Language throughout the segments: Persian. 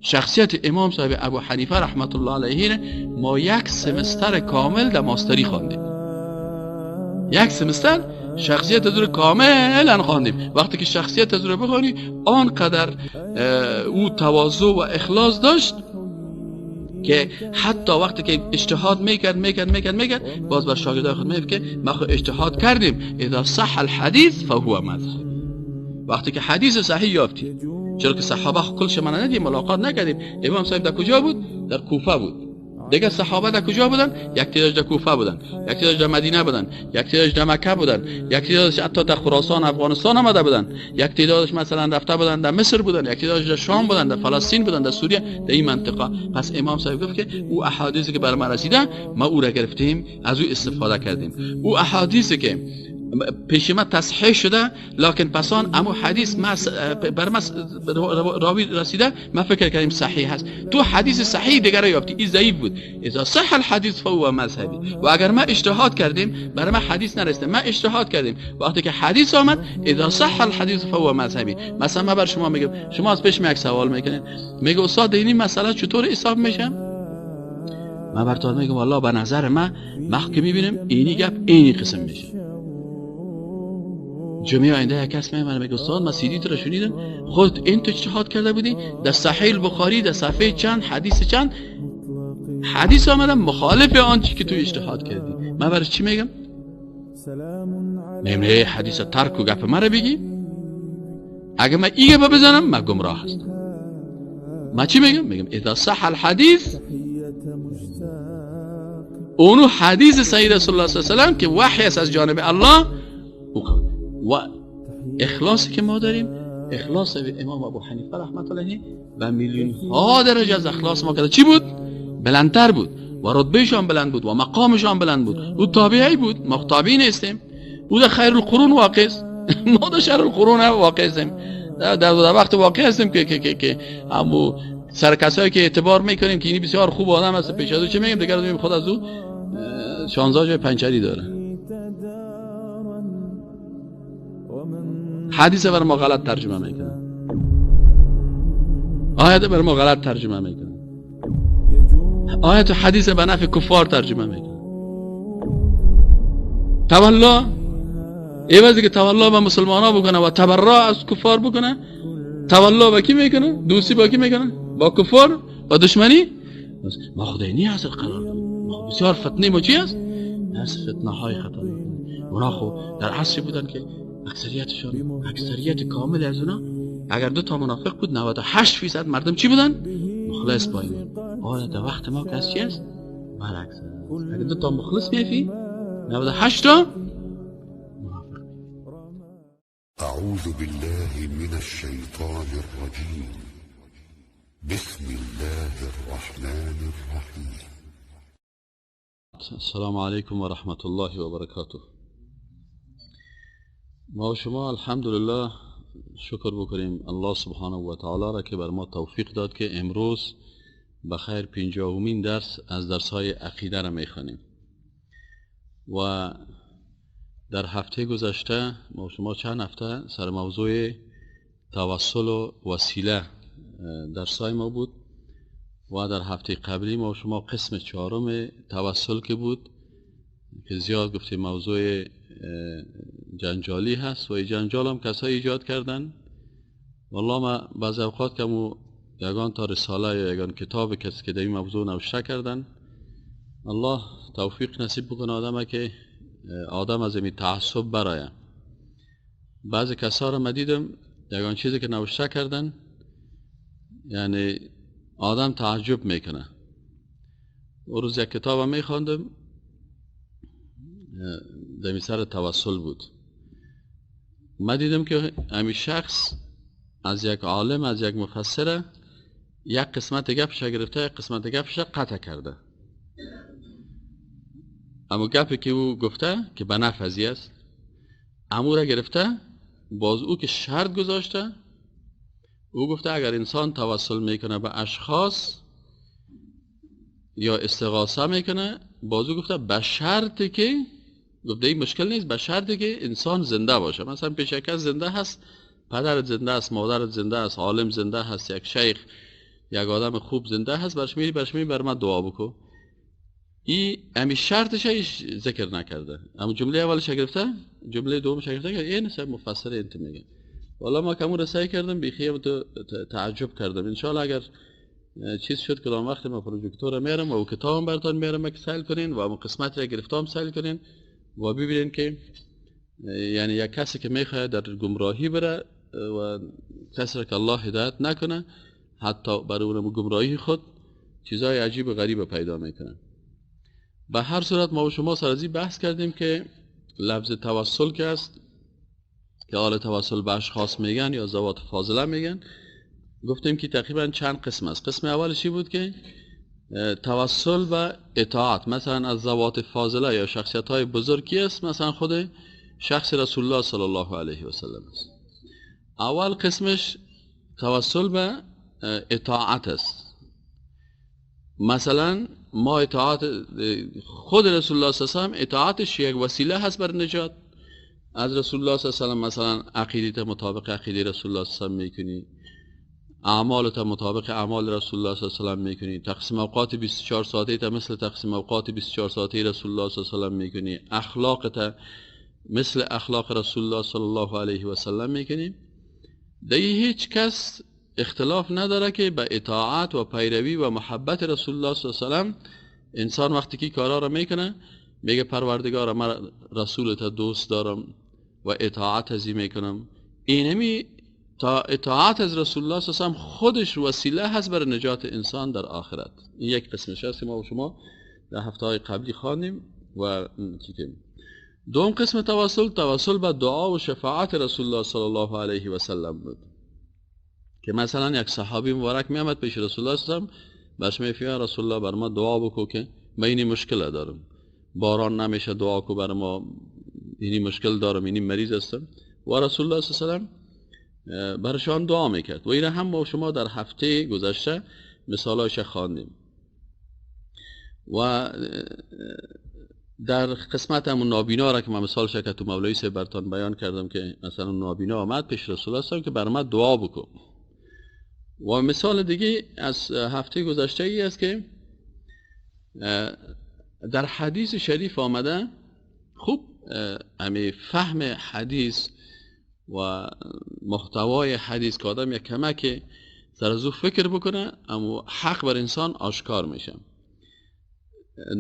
شخصیت امام صاحب ابو حنیفه رحمت الله علیه ما یک سمستر کامل در ماستری خواندیم. یک سمستر شخصیت از او کاملا خواندیم. وقتی که شخصیت از او بخوانی، آنقدر او تواضع و اخلاص داشت که حتی وقتی که اجتهاد میکرد میکرد میکرد میکرد، باز بر شاگردای خود میگفت که ما خود اجتهاد کردیم، اذا صح الحدیث فهو مذهب. وقتی که حدیث صحیح یافتی، چرا که صحابه کلش من ندیم، ملاقات نکردیم. امام صاحب در کجا بود؟ در کوفه بود. دیگه صحابه در کجا بودن؟ یک تعدادش در کوفه بودن، یک تعدادش در مدینه بودن، یک تعدادش در مکه بودن، یک تعدادش حتی در خراسان افغانستان آمده بودن، یک تعدادش مثلا رفته بودن در مصر بودن، یک تعدادش در شام بودن، در فلسطین بودن، در سوریه، در این منطقه. پس امام صاحب گفت که او احادیثی که بر ما رسیده ما او را گرفتیم، از او استفاده کردیم. او احادیثی که پیش ما تصحیح شده، لکن پسان امو حدیث ما بر ما راوی رسیده، ما فکر کردیم صحیح هست، تو حدیث صحیح دیگر را یافتی، این ضعیف بود. اذا صح الحدیث فهو مذهبی. و اگر ما اجتهاد کردیم، بر ما حدیث نرسیده، ما اجتهاد کردیم، وقتی که حدیث آمد اذا صح الحدیث فهو مذهبی. مثلا ما بر شما میگم، شما از پیش یک سوال میکنین، میگه استاد این مسئله چطور حساب میشه؟ من براتون میگم والله به نظر من که میبینم اینی گپ اینی قسم میشه. جمعه آینده یک کس میاد میگه استاد من سیدی تو رو شنیدم، خود این تو اجتهاد کرده بودی، در صحیح بخاری در صفحه چند حدیث چند حدیث آمده مخالف آنچه که تو اجتهاد کردی. من برای چی میگم؟ میگم نه حدیث ترک و گپ مرا بگی، اگه من این گپ بزنم من گمراه هستم. من چی میگم؟ میگم اذا صح الحدیث، اونو حدیث سید رسول الله صلی الله علیه و سلم که وحی است از جانب الله، و اخلاصی که ما داریم، اخلاص امام ابو حنیفه رحمت الله علیه و میلیون ها درجه از اخلاص ما که چی بود؟ بلندتر بود و رتبهشان بلند بود و مقامشان بلند بود. او تابعی بود، ما تابعی نیستیم. او در خیر القرون واقع است، ما در شر القرون واقع هستیم. در وقت واقع هستیم که که که که همو سر کسایی که اعتبار میکنیم که اینی بسیار خوب آدم است، پیش از او چه میگیم؟ دیگه خود از او 16 جای پنچری داره. حدیث بر ما غلط ترجمه میکنه، آیت بر ما غلط ترجمه میکنه، آیت و حدیث به نفع کفار ترجمه میکنه. تولا عوضی که تولا به مسلمان ها بکنه و تبرع از کفار بکنه، تولا با کی میکنه؟ دوستی با کی میکنه؟ با کفار، با دشمنی. ما خدای اصل قرار دادیم. بسیار فتنه ما چی است؟ از فتنه های خطرناک. اونا خب در عصری بودن که اکثریتشان، اکثریت کامل از اونا، اگر دو تا منافق بود 98% مردم چی بودن؟ مخلص با ایمان. حالا در وقت ما کس چی است؟ برعکس. اگر دو تا مخلص میفی 98 تا منافق. اعوذ بالله من الشیطان الرجیم. بسم الله الرحمن الرحیم. السلام علیکم و رحمت الله و برکاته. ما و شما الحمدلله شکر بکنیم الله سبحانه و تعالی را که بر ما توفیق داد که امروز بخیر 50مین درس از درس‌های عقیده را میخوانیم. و در هفته گذشته ما و شما چند هفته سر موضوع توسل و وسیله درس‌های ما بود و در هفته قبلی ما و شما قسم چهارم توسل که بود که زیاد گفتیم موضوع جنجالی هست و این جنجال هم کسایی ایجاد کردن. والله ما بعضی اوقات که مو یگان تا رساله یا یگان کتاب کسی که در این موضوع نوشته کردن، الله توفیق نصیب بکنه آدمه که آدم از این تعصب برایه. بعضی کسا رو ما دیدم یگان چیزی که نوشته کردن، یعنی آدم تعجب میکنه. اون روز یک کتاب هم میخواندم در سر توسل بود. ما دیدم که همین شخص از یک عالم، از یک مفسره، یک قسمت گپش گرفته، یک قسمت گپش قطع کرده. اما گپی که او گفته که به نفع ازی است، امو را گرفته، باز او که شرط گذاشته، او گفته اگر انسان توسل میکنه به اشخاص یا استغاثه میکنه، باز او گفته به شرطی که گفته این مشکل نیست، به شرطی که انسان زنده باشه. مثلا پیش کس زنده هست، پدرت زنده است، مادرت زنده است، عالم زنده هست، یک شیخ یک آدم خوب زنده هست، برش میری برش میری بر من دعا بکن. این امی شرطش ذکر نکرده، اما جمله اولش گرفته، جمله دومش گرفته که این سه مفسر انت میگه. والا ما کمون رسای کردم بیخی تو تعجب کردم. ان شاء الله اگر چیز شد کدام وقت ما پروژکتور میارم و کتابم براتون میارم که سیل کنین و اون قسمت را گرفتم سیل کنین و ببینین که یعنی یک کسی که میخواد در گمراهی بره و کسی که الله هدایت نکنه، حتی برای اون گمراهی خود چیزای عجیب و غریب پیدا میکنه. به هر صورت ما و شما سر از این بحث کردیم که لفظ توسل که است که آل توسل به اشخاص میگن یا ذوات فاضله میگن، گفتیم که تقریبا چند قسم است. قسم اولش چی بود که توسل و اطاعت، مثلا از ذوات فاضله یا شخصیت های بزرگی است، مثلا خود شخص رسول الله صلی الله علیه و سلم است. اول قسمش توسل به اطاعت است. مثلا ما اطاعت خود رسول الله صلی الله علیه و سلم، اطاعتش یک وسیله هست بر نجات. از رسول الله صلی الله علیه و سلم مثلا عقیدت مطابق عقیده رسول الله صلی الله علیه و سلم میکنی، اعمالت مطابق اعمال رسول الله صلی الله علیه و سلم میکنی، تقسیم اوقات 24 ساعته تا مثل تقسیم اوقات 24 ساعته رسول الله صلی الله علیه و سلم میکنی، اخلاقت مثل اخلاق رسول الله صلی الله علیه و سلم میکنی. دیگه هیچ کس اختلاف نداره که به اطاعت و پیروی و محبت رسول الله صلی الله علیه و سلم انسان وقتی که کارا را میکنه میگه پروردگارا من رسولت دوست دارم و اطاعت ازی میکنم. اینمی تا اطاعت از رسول الله صلی الله علیه و سلم خودش وسیله هست برای نجات انسان در آخرت. این یک قسمش هست که ما و شما در هفته های قبلی خواندیم و چیکیم. دوم قسم توسل، توسل به دعا و شفاعت رسول الله صلی الله علیه و سلم بود که مثلا یک صحابی مبارک می آمد پیش رسول الله صلی الله علیه و سلم، برش می رسول الله بر ما دعا بکو که من اینی مشکل دارم، باران نمیشه، دعا کو بر ما، اینی مشکل دارم، اینی مریض هستم. و رسول الله صلی الله علیه و سلم برشان دعا میکرد. و این هم ما شما در هفته گذشته مثالایش خواندیم. و در قسمت همون نابینا را که من مثال شکر تو مولوی سه برتان بیان کردم که مثلا نابینا آمد پیش رسول الله صلی الله علیه و سلم که بر ما دعا بکن. و مثال دیگه از هفته گذشته ای است که در حدیث شریف آمده. خوب همی فهم حدیث و محتوای حدیث که آدم یک کمک سر از او فکر بکنه، اما حق بر انسان آشکار میشه.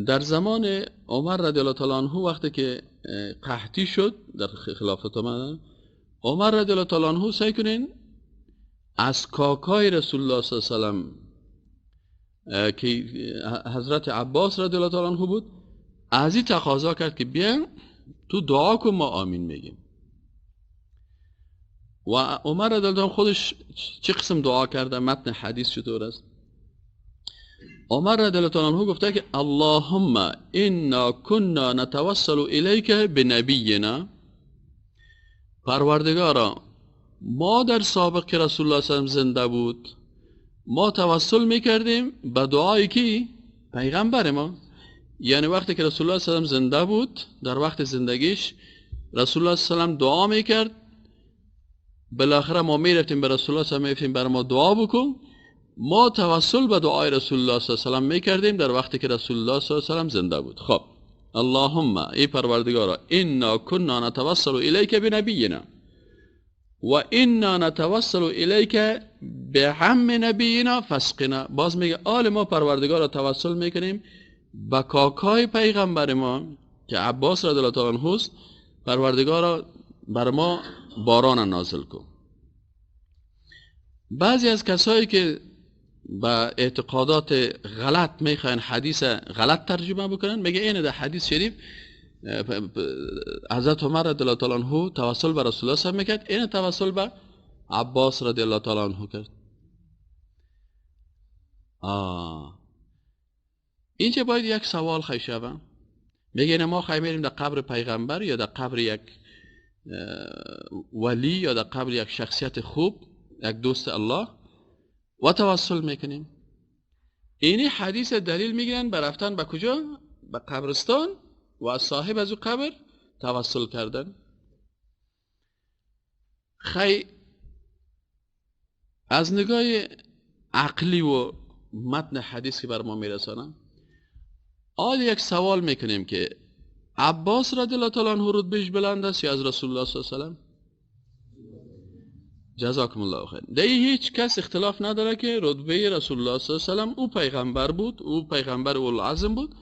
در زمان عمر رضی الله تعالی عنه وقتی که قحطی شد در خلافت عمر، عمر رضی الله تعالی عنه سعی کنین از کاکای رسول الله صلی الله علیه و سلم که حضرت عباس رضی الله تعالی عنه بود، از این تقاضا کرد که بیاین تو دعا کن ما آمین میگیم. و عمر رضی الله عنه خودش چه قسم دعا کرده، متن حدیث چطور است؟ عمر رضی الله عنه گفته که اللهم انا كنا نتوسل الیک بنبینا، پروردگارا ما در سابق که رسول الله صلی الله علیه و سلم زنده بود ما توسل میکردیم به دعای کی؟ پیغمبر ما. یعنی وقتی که رسول الله صلی الله علیه و سلم زنده بود، در وقت زندگیش رسول الله صلی الله علیه و سلم دعا میکرد، بالاخره ما میرفتیم به رسول الله صلی الله علیه و سلم میگفتیم بر ما دعا بکن، ما توسل به دعای رسول الله صلی الله علیه و سلم میکردیم در وقتی که رسول الله صلی الله علیه و سلم زنده بود. خب اللهم ای پروردگارا انا كنا نتوسل الیک بنبینا و انا نتوسل الیک بعم نبینا فاسقنا. باز میگه آل ما پروردگارا توسل میکنیم به کاکای پیغمبر ما که عباس رضی الله تعالی عنه است، پروردگارا بر ما باران نازل کن. بعضی از کسایی که با اعتقادات غلط میخواین حدیث غلط ترجمه بکنن، میگه اینه در حدیث شریف حضرت عمر رضی الله تعالی عنه توسل به رسول الله صلی الله علیه و سلم میکرد، اینه توسل به عباس رضی الله تعالی عنه کرد. اینجا باید یک سوال خی شوه. میگه اینه ما خی میریم در قبر پیغمبر یا در قبر یک ولی یا در قبر یک شخصیت خوب، یک دوست الله، و توسل میکنیم. اینی حدیث دلیل میگیرن بر رفتن به کجا؟ به قبرستان و از صاحب از او قبر توسل کردن. خی از نگاه عقلی و متن حدیث که بر ما میرسانه. آیا یک سوال میکنیم که عباس رضی الله تعالی عنه رتبهش بلند است یا از رسول الله صلی الله علیه و سلم؟ جزاکم الله خیر. در هیچ کس اختلاف نداره که رتبه رسول الله صلی الله علیه و سلم، او پیغمبر بود، او پیغمبر اولوالعزم بود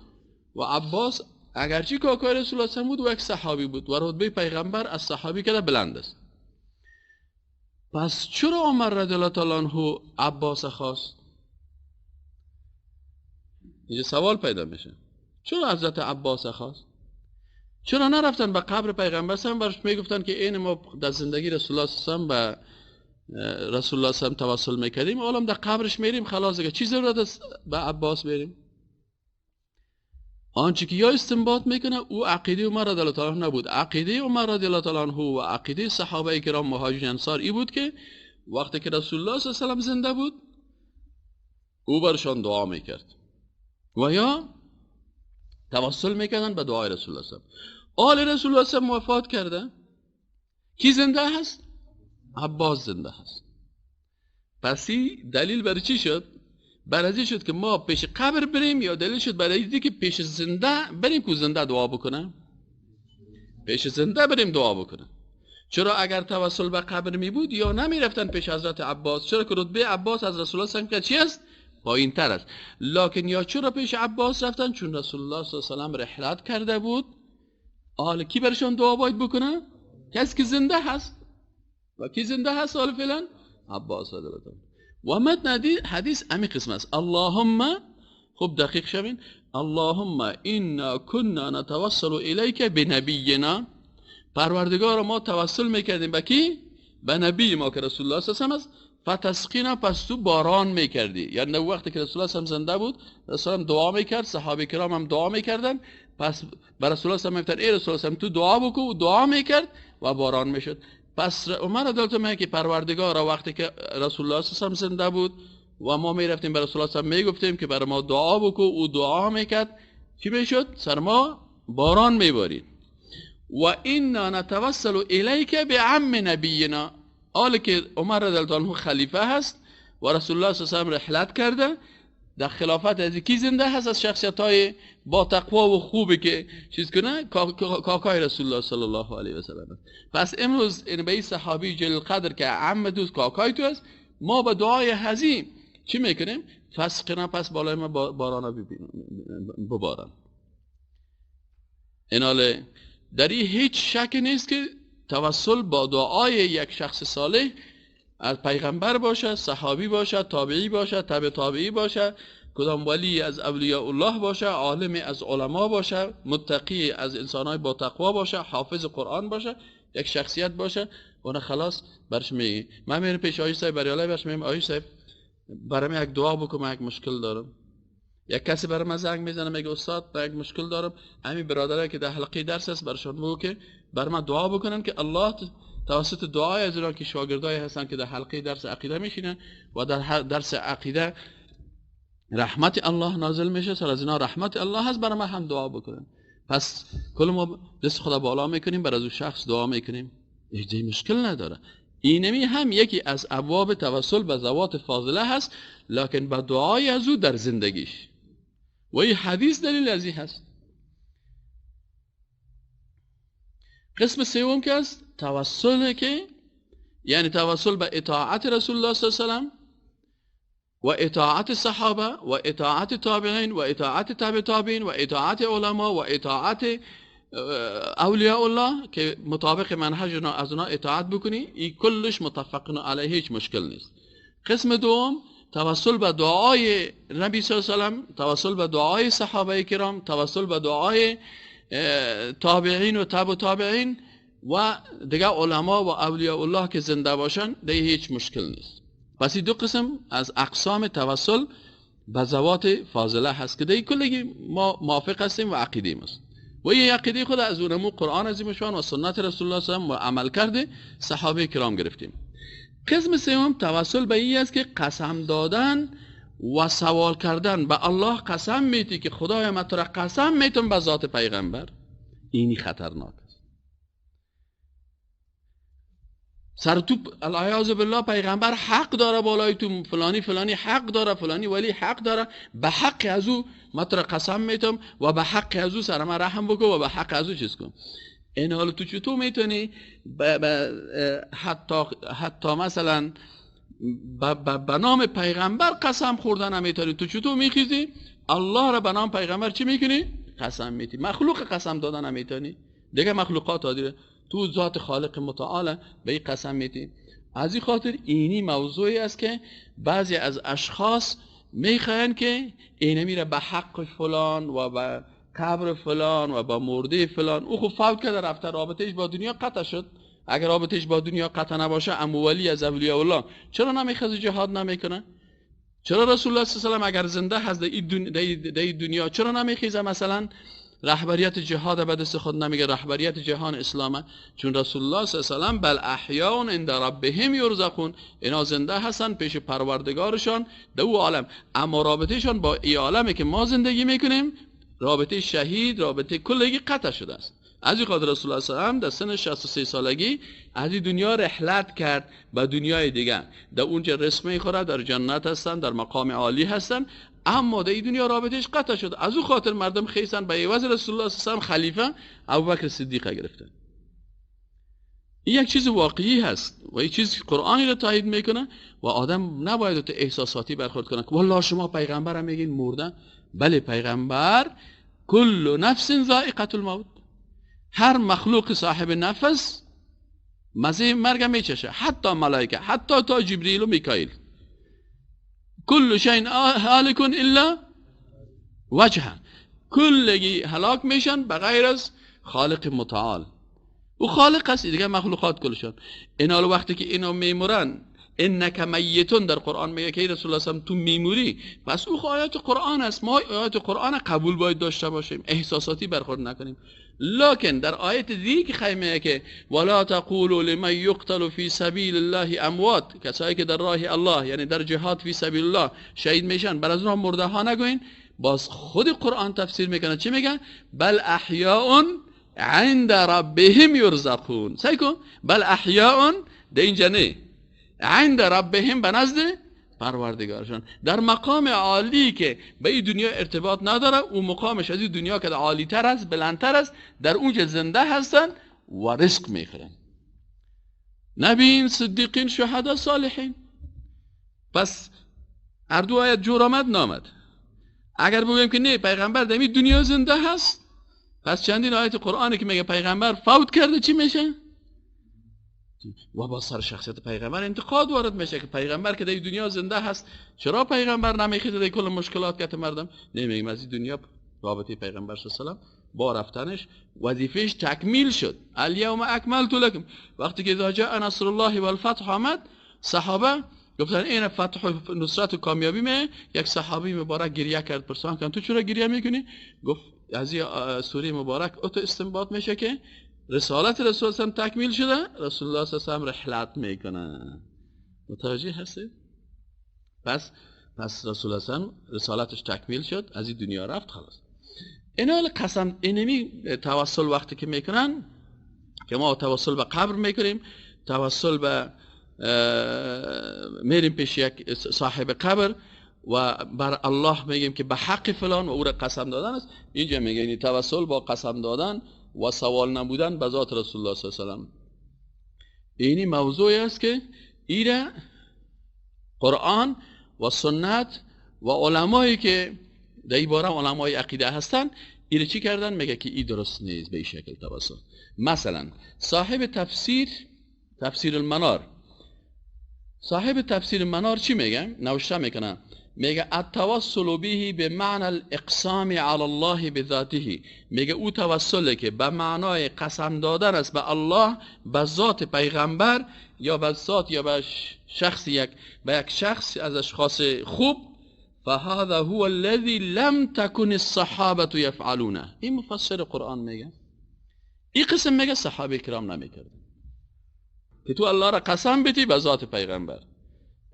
و عباس اگرچه کاکای رسول الله صلی الله علیه و بود و یک صحابی بود و رتبه پیغمبر از صحابی که بلند است. پس چرا عمر رضی الله تعالی عنه عباس خواست؟ اینجا سوال پیدا میشه. چرا حضرت عباس خواست؟ چرا نرفتن به قبر پیغمبر صلی الله علیه و برش میگفتن که این ما در زندگی رسول الله صلی الله علیه و به رسول الله صلی الله علیه و توسل میکردیم، حالا در قبرش میریم خلاص دیگه، چی ضرورت است به عباس بریم؟ آنچه که یا استنباط میکنه او عقیده عمر رضی الله تعالی عنه نبود. عقیده عمر رضی الله تعالی عنه و عقیده صحابه کرام مهاجرین انصار ای بود که وقتی که رسول الله صلی الله علیه و زنده بود او برشان دعا میکرد و یا توسل میکردن به دعای رسول الله صلی الله علیه و. آل رسول الله صلی الله علیه و وفات کرده، کی زنده هست؟ عباس زنده هست. پس دلیل برای چی شد؟ برای شد که ما پیش قبر بریم یا دلیل شد برای اینکه که پیش زنده بریم که زنده دعا بکنه؟ پیش زنده بریم دعا بکنه. چرا اگر توسل به قبر می بود یا نمی رفتن پیش حضرت عباس؟ چرا که رتبه عباس از رسول الله صلی الله علیه و چی است؟ پایین تر است. لکن یا چرا پیش عباس رفتن؟ چون رسول الله صلی الله علیه و سلم رحلت کرده بود. حال کی برشان دعا باید بکنه؟ کسی که زنده هست. و کی زنده هست حال فعلا؟ عباس رضی الله عنه. و متن حدیث امی قسم است. اللهم، خوب دقیق شوین، اللهم انا كنا نتوسل الیک بنبینا. پروردگار ما توسل میکردیم به کی؟ به نبی ما که رسول الله صلی الله علیه و است. فتسقینا، پس تو باران میکردی. یعنی وقتی که رسول الله صلی الله علیه و زنده بود رسول الله دعا میکرد، صحابه کرام هم دعا میکردن. پس به رسول الله صلی الله علیه و گفتن ای رسول الله تو دعا بکو، و دعا میکرد و باران میشد. پس عمر رضی الله عنه که پروردگار وقتی که رسول الله صلی الله علیه و زنده بود و ما میرفتیم به رسول الله صلی الله علیه و میگفتیم که برای ما دعا بکو، او دعا میکرد، چی میشد؟ سر ما باران میبارید. و انا نتوسل الیک بعم نبینا. حالا که عمر رضی الله عنه خلیفه هست و رسول الله صلی الله علیه و رحلت کرده، در خلافت از کی زنده هست؟ از شخصیت های با تقوا و خوبی که چیز کنه، کاکای رسول الله صلی الله علیه و سلم. پس امروز این به این صحابی جلیل قدر که عم دوست کاکای تو است، ما با دعای حزیم چی میکنیم؟ فسقنا، پس بالای ما باران بباران. ایناله در این هیچ شک نیست که توسل با دعای یک شخص صالح از پیغمبر باشه، صحابی باشه، تابعی باشه، تبع تابعی باشه، کدام ولی از اولیاء الله باشه، عالم از علما باشه، متقی از انسانهای با تقوا باشه، حافظ قرآن باشه، یک شخصیت باشه، اون خلاص برش میگی. من میرم پیش آیش صاحب بریالای، برش میگم آیش صاحب برام یک دعا بکن، من یک مشکل دارم. یک کسی برام من زنگ میزنه میگه استاد من یک مشکل دارم، همین برادرایی که در حلقه درس است برشان بگو که بر من دعا بکنن که الله توسط دعای از اونها که شاگردای هستن که در حلقه درس عقیده میشینن و در درس عقیده رحمت الله نازل میشه، سر از اینا رحمت الله هست، برای ما هم دعا بکنن. پس کل ما دست خدا بالا میکنیم، بر از اون شخص دعا میکنیم، هیچ مشکل نداره. اینمی هم یکی از ابواب توسل به ذوات فاضله هست، لکن به دعای از او در زندگیش. و این حدیث دلیل از این هست. قسم سوم که است توسل، که یعنی توسل به اطاعت رسول الله صلی الله علیه و سلم و اطاعت صحابه و اطاعت تابعین و اطاعت تابع تابعین و اطاعت علما و اطاعت اولیاء الله که مطابق منهج از اونا اطاعت بکنی، این کلش متفقن علیه، هیچ مشکل نیست. قسم دوم توسل به دعای نبی صلی الله علیه و سلم، توسل به دعای صحابه کرام، توسل به دعای تابعین و تابع تابعین و دیگه علما و اولیاء الله که زنده باشن، دیگه هیچ مشکل نیست. پس این دو قسم از اقسام توسل به ذوات فاضله هست که دیگه کلگی ما موافق هستیم و عقیده ماست. و این عقیده خود از اونمو قرآن عظیم شان و سنت رسول الله صلی الله علیه و و عمل کرده صحابه کرام گرفتیم. قسم سوم توسل به این است که قسم دادن و سوال کردن به الله، قسم میتی که خدای ما تو را قسم میتم به ذات پیغمبر. اینی خطرناک است. سر تو العیاذ بالله پیغمبر حق داره بالای تو، فلانی فلانی حق داره، فلانی ولی حق داره، به حق از او ما تو را قسم میتم و به حق از او سر من رحم بکن و به حق از او چیز کن. این حال تو چطور میتونی حتی مثلا به نام پیغمبر قسم خوردن نمیتونی؟ تو چطور میخیزی الله را به نام پیغمبر چی میکنی؟ قسم میتی. مخلوق قسم دادن نمیتونی، دیگه مخلوقات عادیه، تو ذات خالق متعال به این قسم میتی. از این خاطر اینی موضوعی است که بعضی از اشخاص میخواین که اینه میره به حق فلان و به قبر فلان و با مرده فلان. او خب فوت کرده رفته، رابطهش با دنیا قطع شد. اگر رابطهش با دنیا قطع نباشه، امو ولی از اولیاء الله چرا نمیخواد جهاد نمیکنه؟ چرا رسول الله صلی الله علیه و اگر زنده هست در این دنیا چرا نمیخیزه مثلا رهبریت جهاد به دست خود نمیگه، رهبریت جهان اسلامه؟ چون رسول الله صلی الله علیه و سلم بل احیاء عند ربهم یرزقون، اینا زنده هستن پیش پروردگارشان در او عالم، اما رابطهشان با ای عالمی که ما زندگی میکنیم، رابطه شهید، رابطه کلگی قطع شده است. از این خاطر رسول الله صلی الله علیه و در سن 63 سالگی از این دنیا رحلت کرد به دنیای دیگه، در اونجا رزق میخوره، در جنت هستن، در مقام عالی هستن، اما در این دنیا رابطهش قطع شد. از او خاطر مردم خیسن به عوض رسول الله صلی الله علیه و خلیفه ابوبکر صدیق گرفتن. این یک چیز واقعی هست و یک چیز قرآنی رو تایید میکنه و آدم نباید تو احساساتی برخورد کنه. والله شما پیغمبر هم میگین مردن. بله پیغمبر، کل نفس ذائقه الموت، هر مخلوق صاحب نفس مزه مرگ میچشه، حتی ملائکه، حتی تا جبریل و میکائیل. کل شیء هالک الا وجهه، کلگی هلاک میشن بغیر از خالق متعال. او خالق است، دیگه مخلوقات کلشان. اینا وقتی که اینا میمورن، انک میتون در قرآن میگه که رسول الله صلی تو میموری، پس او آیات قرآن است، ما آیات قرآن قبول باید داشته باشیم، احساساتی برخورد نکنیم. لکن در آیت دیگه خیمه که ولا تقولوا لمن یقتل فی سبیل الله اموات، کسایی که در راه الله یعنی در جهاد فی سبیل الله شهید میشن، بر از اونها مرده ها نگوین. باز خود قرآن تفسیر میکنه، چی میگه؟ بل احیاء عند ربهم یرزقون. سعی کن بل احیاء در اینجا نه، عند ربهم به نزد پروردگارشان، در مقام عالی که به این دنیا ارتباط نداره، او مقامش از این دنیا که عالی تر است، بلندتر است، در اونجا زنده هستن و رزق میخورن. نبیین، صدیقین، شهدا، صالحین. پس هر دو آیت جور آمد نامد. اگر بگوییم که نه پیغمبر در این دنیا زنده هست، پس چندین آیت قرآنی که میگه پیغمبر فوت کرده چی میشه؟ و با سر شخصیت پیغمبر انتقاد وارد میشه که پیغمبر که در دنیا زنده هست چرا پیغمبر نمیخیزه در کل مشکلات که مردم؟ نمیگیم از این دنیا رابطه پیغمبر صلی الله علیه و با رفتنش وظیفهش تکمیل شد. الیوم اکملت لکم. وقتی که اذا جاء نصر الله والفتح آمد، صحابه گفتن این فتح و نصرت و کامیابی می. یک صحابی مبارک گریه کرد، پرسان کردن تو چرا گریه میکنی؟ گفت از این سوره مبارک اتو استنباط میشه که رسالت رسول الله تکمیل شده، رسول الله صلی الله علیه و رحلت میکنه. متوجه هستید؟ پس رسول الله صلی الله علیه و رسالتش تکمیل شد، از این دنیا رفت، خلاص. اینا قسم اینمی توسل وقتی که میکنن که ما توسل به قبر میکنیم، توسل به میریم پیش یک صاحب قبر و بر الله میگیم که به حق فلان و او را قسم دادن است. اینجا میگه یعنی توسل با قسم دادن و سوال نبودن به ذات رسول الله صلی الله علیه و سلم. اینی موضوعی است که ایره قرآن و سنت و علمایی که در این باره علمای عقیده هستن ایره چی کردن؟ میگه که این درست نیست به این شکل توسل. مثلا صاحب تفسیر، تفسیر المنار، صاحب تفسیر منار چی میگه؟ نوشته میکنه، میگه التوسل به به معنی الاقسام علی الله بذاته. میگه او توسله که به معنای قسم دادن است به الله، به ذات پیغمبر یا به ذات یا به شخص، یک به یک شخص از اشخاص خوب. فهذا هو الذي لم تكن الصحابه يفعلونه. این مفسر قرآن میگه. این قسم میگه صحابه کرام نمیکردن که تو الله را قسم بدی به ذات پیغمبر،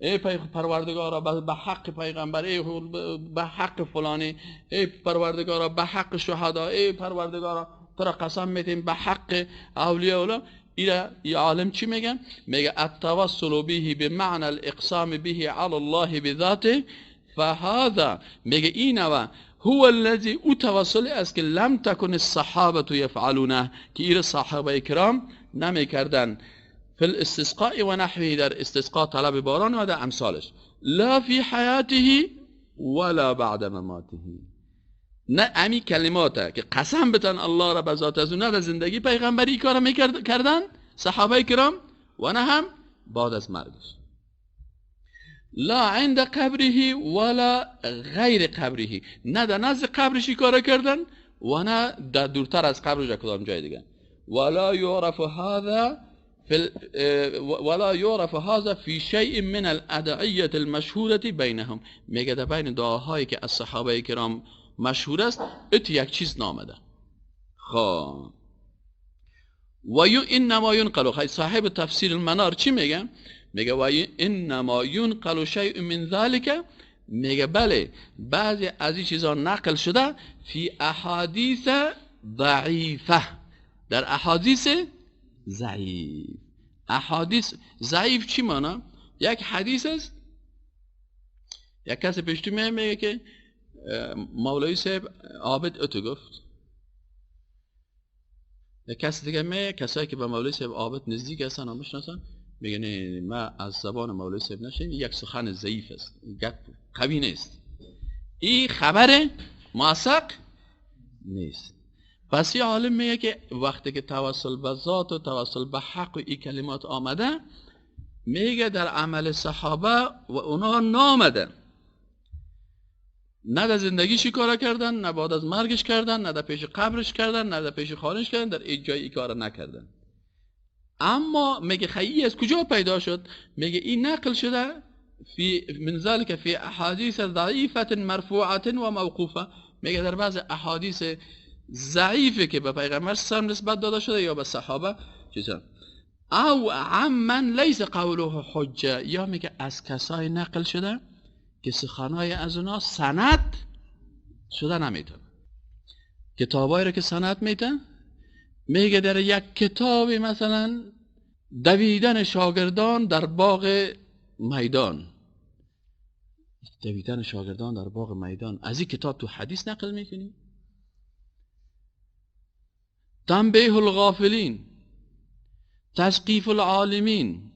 ای پروردگارا به حق پیغمبر، ای به حق فلانی، ای پروردگارا به حق شهدا، ای پروردگارا تو را قسم میدیم به حق اولیاء الله. ایره ای عالم چی میگه؟ میگه التوسل به بمعنى الاقسام به على الله بذاته فهذا، میگه این هو الذي او توسل است که لم تکن الصحابه يفعلونه، که ایره صحابه کرام نمیکردن فی الاستسقاء و نحوه، در استسقاء طلب باران و در امثالش، لا فی حیاته ولا بعد مماته. نه امی کلماته که قسم بتن الله را به ذات از اون، نه در زندگی پیغمبری کار میکردن صحابه کرام و نه هم بعد از مرگش. لا عند قبره ولا غیر قبره، نه در نزد قبرش کار کردن و نه در دورتر از قبرش کدام جای دیگه. ولا يعرف هذا ولا يعرف هذا في شيء من الادعیه المشهوره بینهم. میگه در بین دعاهایی که از صحابه کرام مشهور است ات یک چیز نامده. خب و انما ينقل، خیلی صاحب تفسیر المنار چی میگه؟ میگه و انما ينقل شیء من ذلك، میگه بله بعضی از این چیزا نقل شده فی احادیث ضعیفه، در احادیث ضعیف. احادیث ضعیف چی مانا؟ یک حدیث است، یک کسی پیش تو میگه که مولوی صاحب عابد اتو گفت، یک کسی دیگه میگه، کسایی که به مولوی صاحب عابد نزدیک هستن و میشناسن، میگه نه ما از زبان مولوی صاحب نشنیدیم، یک سخن ضعیف است، گپ قوی نیست، این خبر موثق نیست. پس یه عالم میگه که وقتی که توسل به ذات و توسل به حق و این کلمات آمده، میگه در عمل صحابه و اونا نامده، نه در زندگیش کار کردن، نه بعد از مرگش کردن، نه در پیش قبرش کردن، نه در پیش خانهش کردن، در هیچ جای این کار نکردن. اما میگه خیلی از کجا پیدا شد؟ میگه این نقل شده فی من ذلك فی احادیث ضعیفه مرفوعه و موقوفه. میگه در بعض احادیث ضعیفه که به پیغمبر صلی نسبت داده شده یا به صحابه چیزا، او عمن لیس قوله حجه، یا میگه از کسای نقل شده که سخنای از اونا سند شده نمیتونه. کتابایی رو که سند میتن، میگه در یک کتابی مثلا دویدن شاگردان در باغ میدان، دویدن شاگردان در باغ میدان، از این کتاب تو حدیث نقل میکنی؟ تنبیه الغافلین، تثقیف العالمین،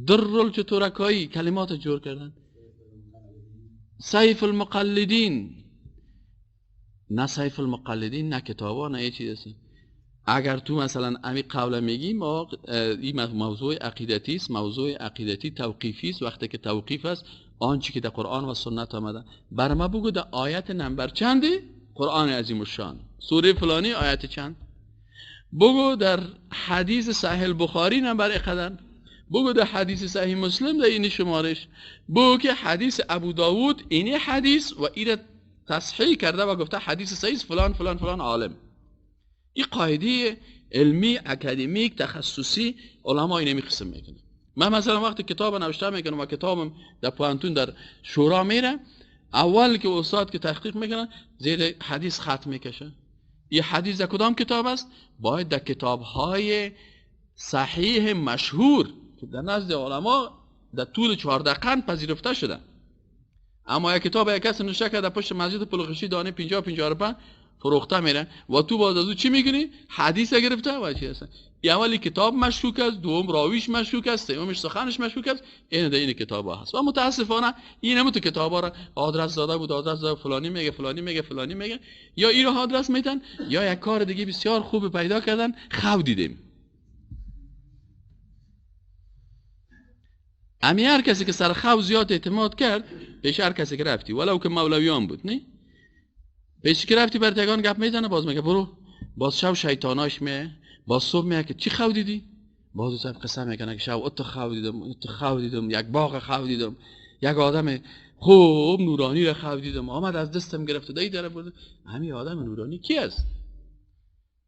در الچتورکایی، کلمات جور کردن، سیف المقلدین، نه سیف المقلدین نه کتابا نه یه چیز هست. اگر تو مثلا امی قول میگی، ما این موضوع عقیدتی است، موضوع عقیدتی توقیفی است. وقتی که توقیف است، آنچه که در قرآن و سنت آمده، بر ما بگو در آیت نمبر چندی قرآن عظیم الشان، سوره فلانی آیت چند، بگو در حدیث صحیح البخاری نمبر اقدر، بگو در حدیث صحیح مسلم در اینی شمارش، بگو که حدیث ابو داود اینی حدیث و اینه تصحیح کرده و گفته حدیث صحیح فلان فلان فلان عالم. این قاعده علمی اکادمیک تخصصی علما اینه میقسم میکنه. من مثلا وقتی کتاب نوشته میکنم و کتابم در پوانتون در شورا میره، اول که استاد که تحقیق میکنه زیر حدیث خط میکشه. این حدیث در کدام کتاب است؟ باید در کتاب های صحیح مشهور که در نزد علما در طول 14 قرن پذیرفته شده. اما یک کتاب یک کس نوشته که در پشت مسجد پلخشی دانه 50 55 فروخته میره و تو باز از او چی میکنی؟ حدیث گرفته و چی هست؟ اولی کتاب مشکوک است، دوم راویش مشکوک است، سومش سخنش مشکوک است. این در این کتابا هست و متاسفانه این هم تو کتابا را آدرس داده بود، آدرس داده فلانی میگه، فلانی میگه، فلانی میگه، یا این رو آدرس میدن یا یک کار دیگه بسیار خوب پیدا کردن. خو دیدیم امی هر کسی که سر خو زیاد اعتماد کرد، پیش هر کسی که رفتی، ولو که مولویان بود، نه پیش که رفتی بر تگان گپ میزنه، باز میگه برو، باز شب شیطاناش میه، باز صبح میگه که چی خو دیدی؟ باز صاحب قسم میکنه که شب ات خو دیدم، ات خو دیدم، یک باغ خو دیدم، یک آدم خوب نورانی را خو دیدم، آمد از دستم گرفت و دی داره برد. همین آدم نورانی کی است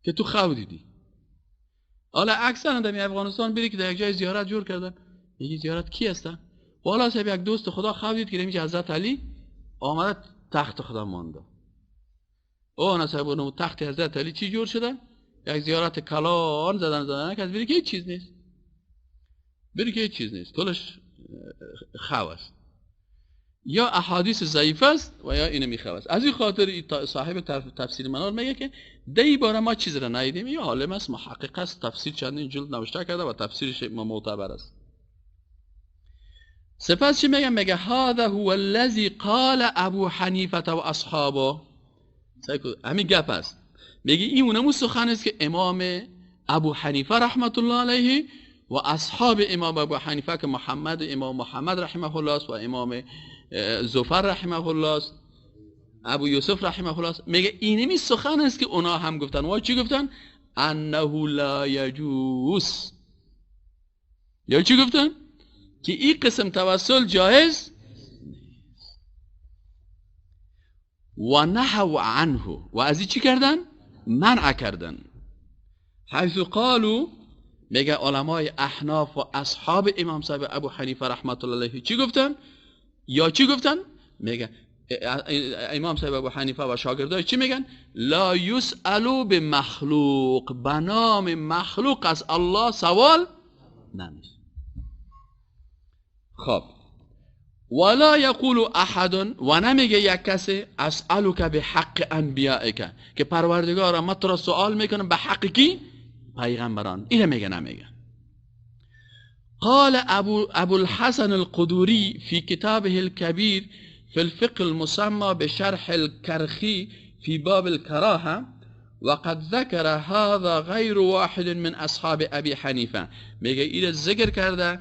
که تو خو دیدی؟ حالا اکثرا در افغانستان بری که در یک جای زیارت جور کردن، میگی زیارت کی هستن؟ والا صاحب یک دوست خدا خو دید که میگه حضرت علی آمده تخت خدا مانده. او نه صاحب اونم تخت حضرت علی چی جور شده؟ یک زیارت کلان زدن که از بیری که هیچ چیز نیست، بیری که هیچ چیز نیست، کلش خو است، یا احادیث ضعیف است و یا اینو میخواه است. از این خاطر صاحب تفسیر منار میگه که دی باره ما چیز را ندیدیم. یا عالم است، محقق است، تفسیر چندین جلد نوشته کرده و تفسیرش معتبر است. سپس چی میگه؟ میگه هذا هو الذي قال ابو حنیفه و اصحابه. همین گپ است. میگه این اونمو سخن است که امام ابو حنیفه رحمت الله علیه و اصحاب امام ابو حنیفه که محمد امام محمد رحمه الله است و امام زفر رحمه الله است، ابو یوسف رحمه الله است، میگه اینمی سخن است که اونا هم گفتن. و چی گفتن؟ انه لا یجوز. یا چی گفتن؟ که این قسم توسل جایز نیست. و نهوا عنه، و از این چی کردن؟ منع کردن. حیث قالوا، میگه علمای احناف و اصحاب امام صاحب ابو حنیفه رحمت الله علیه چی گفتن؟ یا چی گفتن؟ میگه امام صاحب ابو حنیفه و شاگردای چی میگن؟ لا یسألو به مخلوق، به نام مخلوق از الله سوال نمیشه. خب ولا یقول احد، و نمیگه یک کسی اسألک به حق انبیائک، که پروردگارا ما تو را سوال میکنم به حق کی؟ پیغمبران. اینو میگه نمیگه. قال ابو الحسن القدوري في كتابه الكبير في الفقه المسمى بشرح الكرخي في باب الكراهة، وقد ذكر هذا غير واحد من اصحاب ابي حنیفه. میگه اینو ذکر کرده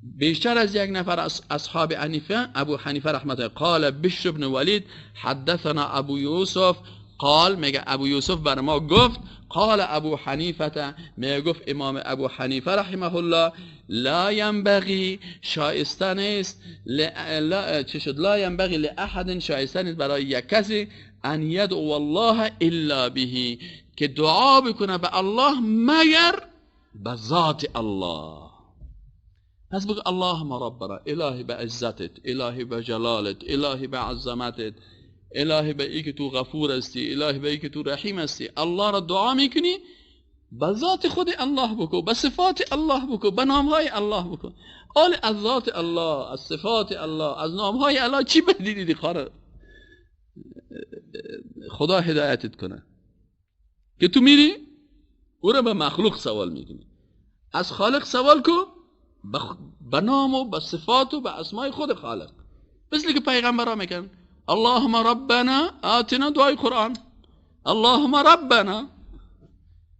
بیشتر از یک نفر از اصحاب حنیفه، ابو حنیفه رحمت الله. قال بشر بن ولید حدثنا ابو یوسف قال، میگه ابو یوسف بر ما گفت قال ابو حنیفه، میگه گفت امام ابو حنیفه رحمه الله لا ینبغی، شایسته نیست، چه شد؟ لا ینبغی لاحد، شایسته نیست برای یک کسی ان یدعو الله الا به، که دعا بکنه به الله مگر به ذات الله. پس بگو اللهم ربنا، الهی به عزتت، الهی به جلالت، الهی به عظمتت، الهی به ای که تو غفور هستی، الهی به ای که تو رحیم هستی. الله را دعا میکنی به ذات خود الله بکو، به صفات الله بکو، به نامهای الله بکو. آل از ذات الله، از صفات الله، از نامهای الله چی بدیدی؟ خاره خدا هدایتت کنه که تو میری او را به مخلوق سوال میکنی. از خالق سوال کو به نام و به صفات و به اسمای خود خالق، مثل که پیغمبرا میکن اللهم ربنا آتنا، دعای قرآن، اللهم ربنا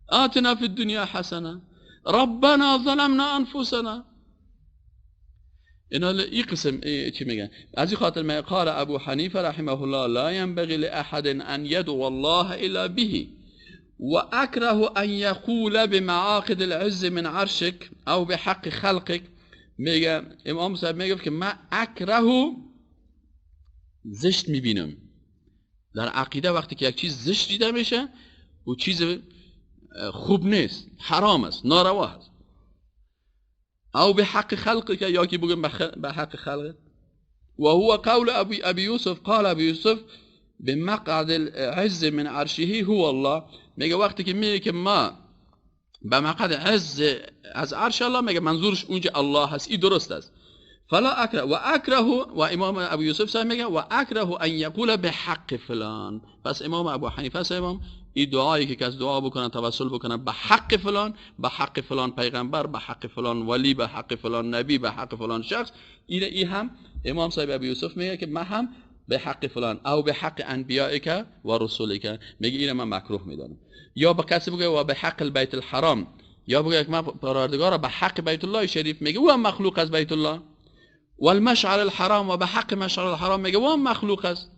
آتنا فی الدنیا حسنه، ربنا ظلمنا انفسنا. اینا ای قسم چی میگن؟ از این خاطر میگه قال ابو حنیفه رحمه الله لا ينبغي لاحد ان يدعو الله الا به، واكره ان يقول بمعاقد العز من عرشك او بحق خلقك. میگه امام صاحب میگه که من اکره زشت میبینم در عقیده، وقتی که یک چیز زشت دیده میشه و چیز خوب نیست، حرام است، ناروا است. او به حق خلقك، یا که بگم به حق خلقت. و هو قول ابی یوسف، قال ابی یوسف بمقعد العز من عرشه هو الله. میگه وقتی که میگه که ما به مقعد عز از عرش الله، میگه منظورش اونجا الله هست، این درست است. فلا اکره و اکره، و امام ابو یوسف صاحب میگه و اکره ان یقول بحق فلان. پس امام ابو حنیفه صاحب این دعایی که کس دعا بکنه، توسل بکنه به حق فلان، به حق فلان پیغمبر، به حق فلان ولی، به حق فلان نبی، به حق فلان شخص، این هم امام صاحب ابو یوسف میگه که من هم به حق فلان او به حق انبیائک و رسولک، میگه اینو من مکروه میدانم. یا به کسی بگه و به حق البیت الحرام، یا بگه که من پروردگارا به حق بیت الله شریف، میگه او هم مخلوق از بیت الله. والمشعر الحرام، و به حق مشعر الحرام، میگه او هم مخلوق است.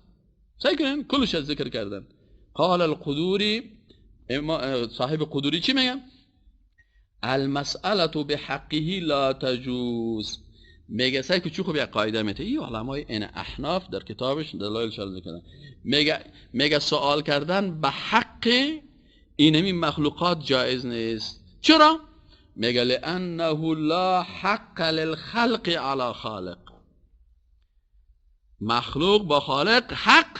سعی کنین کلش از ذکر کردن. قال القدوری، صاحب قدوری چی میگه؟ المسأله بحقه لا تجوز. میگه سعی که چون خوب یک قاعده میته، این علمای این احناف در کتابش دلایل شال میکنن. میگه سوال کردن به حق اینمی مخلوقات جایز نیست. چرا؟ میگه لانه لا حق للخلق على خالق. مخلوق با خالق حق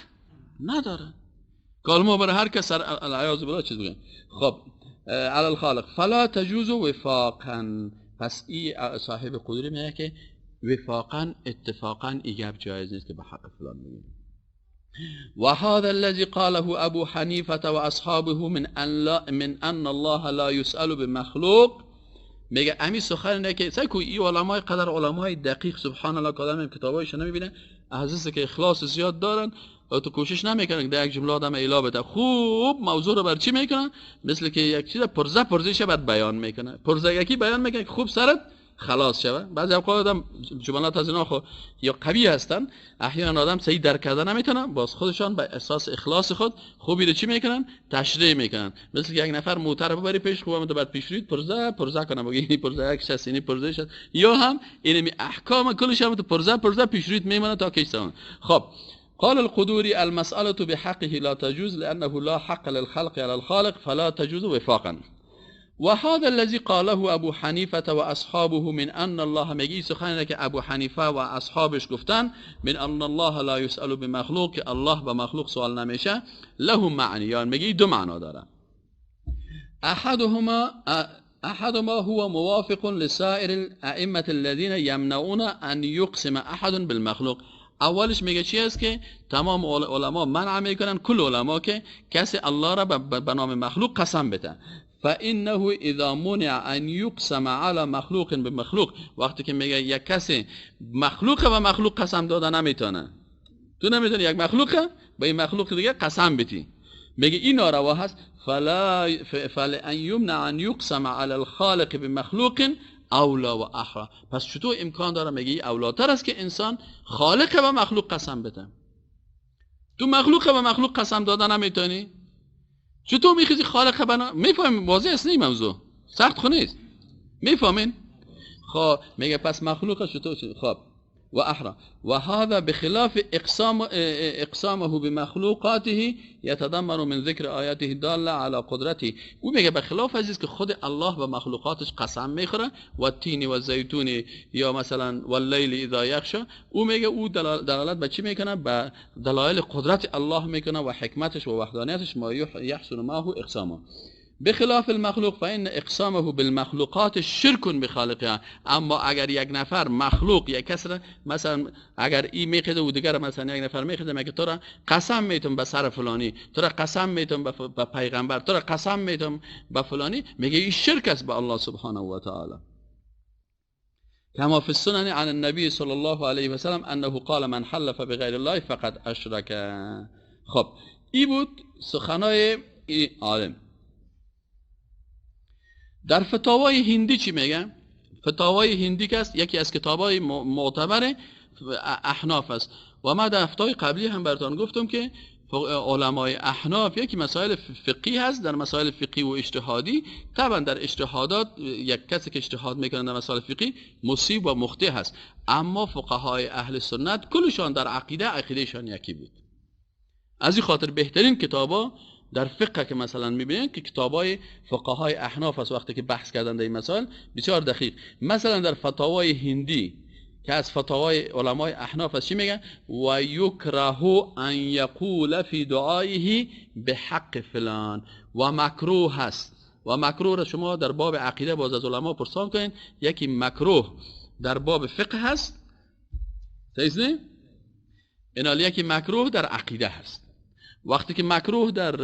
نداره. کلمه برای هر کس العیاذ بالله چیز بگن. خب على الخالق فلا تجوز وفاقا. پس ای صاحب قدوری میگه که وفاقا اتفاقا ای گپ جایز نیست که به حق فلان بگیم. وهذا الذي قاله ابو حنیفه و اصحابه من ان الله لا يسأل بمخلوق. میگه امی سخن اینه که سعی کو ای علمای قدر علمای دقیق سبحان الله که آدم کتابایش نمیبینه، عزیز که اخلاص زیاد دارن و تو کوشش نمیکنن که در یک جمله آدم ایلا بده. خوب موضوع رو بر چی میکنن؟ مثل که یک چیز پرزه پرزه بعد بیان میکنه، پرزه یکی بیان میکنه که خوب سرت خلاص شوه. بعضی اوقات آدم جملات از اینا خو یا قوی هستن، احیانا آدم صحیح درک کرده نمیتونن، باز خودشان به احساس اخلاص خود خوبی رو چی میکنن؟ تشریح میکنن. مثل که یک نفر موتر ببری پیش، خوبم تو بعد پیش روید پرزه پرزه کنه، بگی این پرزه یک شست، این پرزه شست، یا هم این احکام کلش هم تو پرزه پرزه پیش روید میمونه تا کیش. خب قال القدوري المسألة بحقه لا تجوز لأنه لا حق للخلق على الخالق فلا تجوز وفاقا. وهذا الذي قاله ابو حنیفه و اصحابه من ان الله، میگه سخنی که ابو حنیفه و اصحابش گفتن من ان الله لا يسأل بمخلوق، که الله به مخلوق سوال نمیشه، له معنی، یعنی میگه دو معنا داره. احدهما هو موافق لسائر الائمه الذين يمنعون ان يقسم احد بالمخلوق. اولش میگه چی است که تمام علما منع میکنن، کل علما، که کسی الله را به نام مخلوق قسم بده. فانه اذا منع ان يقسم على مخلوق بمخلوق، وقتی که میگه یک کسی مخلوق و مخلوق قسم داده نمیتونه، تو نمیتونی یک مخلوق به این مخلوق دیگه قسم بدی، میگه این ناروا هست. فلا فلان يمنع ان يقسم على الخالق بمخلوق اولا و احرا. پس چطور امکان داره؟ میگه اولاتر است که انسان خالق و مخلوق قسم بده. تو مخلوق و مخلوق قسم داده نمیتونی، چطور میخوای خالق بنا؟ میفهمیم واضح است این موضوع، سخت خو نیست، میفهمین؟ خب میگه پس مخلوق چطور؟ خب و احرا و هذا بخلاف اقسامه بمخلوقاته يتضمن من ذکر آیاته داله على قدرته. او میگه بخلاف از که خود الله به مخلوقاتش قسم میخوره، و تین و زیتون یا مثلا واللیل اذا یغشا، او میگه او دلالت به چی میکنه؟ به دلایل قدرت الله میکنه و حکمتش و وحدانیتش، ما یحسن معه اقسامه. بخلاف المخلوق فإن اقسامه بالمخلوقات شرک بخالقها. اما اگر یک نفر مخلوق یک کس را مثلا اگر این میخیده و دیگر مثلا یک نفر میخیده، میگه تو را قسم میتم به سر فلانی، تو را قسم میتم به پیغمبر، تو را قسم میتم به فلانی، میگه این شرک است به الله سبحانه و تعالی. كما في السنن عن النبي صلى الله عليه وسلم انه قال من حلف بغیر الله فقد اشرك. خب ای بود سخنای ای عالم. در فتاوای هندی چی میگن؟ فتاوای هندی که است یکی از کتابای معتبر احناف است و ما در فتای قبلی هم براتون گفتم که علمای احناف یکی مسائل فقهی هست، در مسائل فقهی و اجتهادی طبعا در اجتهادات یک کسی که اجتهاد میکنه در مسائل فقهی مصیب و مخطئ هست، اما فقهای اهل سنت کلشان در عقیده عقیدهشان یکی بود. از این خاطر بهترین کتابا در فقه که مثلا میبینید که کتابای فقهای احناف است وقتی که بحث کردن در این مسائل بسیار دقیق. مثلا در فتاوای هندی که از فتاوای علمای احناف است چی میگن؟ و یکره ان یقول فی دعایه بحق فلان، و مکروه هست. و مکروه را شما در باب عقیده باز از علما پرسان کنین، یکی مکروه در باب فقه هست، صحیح نه؟ اینال یکی مکروه در عقیده هست. وقتی که مکروه در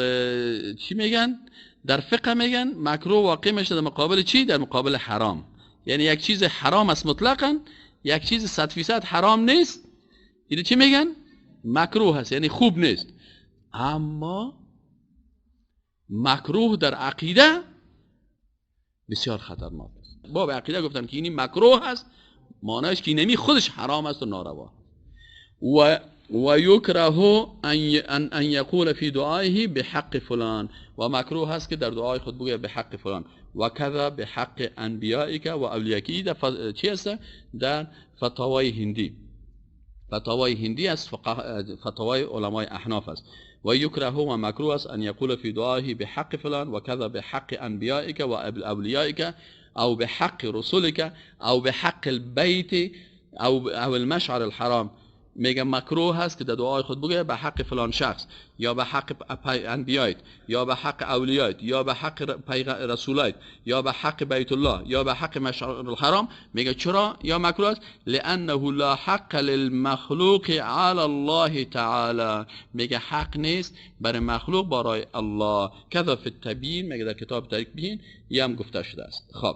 چی میگن؟ در فقه میگن مکروه واقع میشه در مقابل چی؟ در مقابل حرام. یعنی یک چیز حرام است مطلقا، یک چیز 100% حرام نیست، اینو چی میگن؟ مکروه هست، یعنی خوب نیست. اما مکروه در عقیده بسیار خطرناک است. باب عقیده گفتن که اینی مکروه هست، معنیش که اینمی خودش حرام است و ناروا. و یکره ان یقول فی دعایه بحق فلان، و مکروه هست که در دعای خود بگه به حق فلان و کذا به حق انبیائک و اولیائک. در چی هست؟ در فتاوای هندی. فتاوای هندی است، فتاوای علمای احناف است. و یکره و مکروه است ان یقول فی دعایه بحق فلان و کذا به حق انبیائک و اولیائک او به حق رسولک او به حق البیت او المشعر الحرام. میگه مکروه هست که در دعای خود بگه به حق فلان شخص یا به حق انبیایت یا به حق اولیایت یا به حق رسولایت یا به حق بیت الله یا به حق مشعر الحرام. میگه چرا یا مکروه است؟ لانه لا حق للمخلوق علی الله تعالی. میگه حق نیست برای مخلوق برای الله. کذا فی التبیین، میگه در کتاب تبیین هم گفته شده است. خب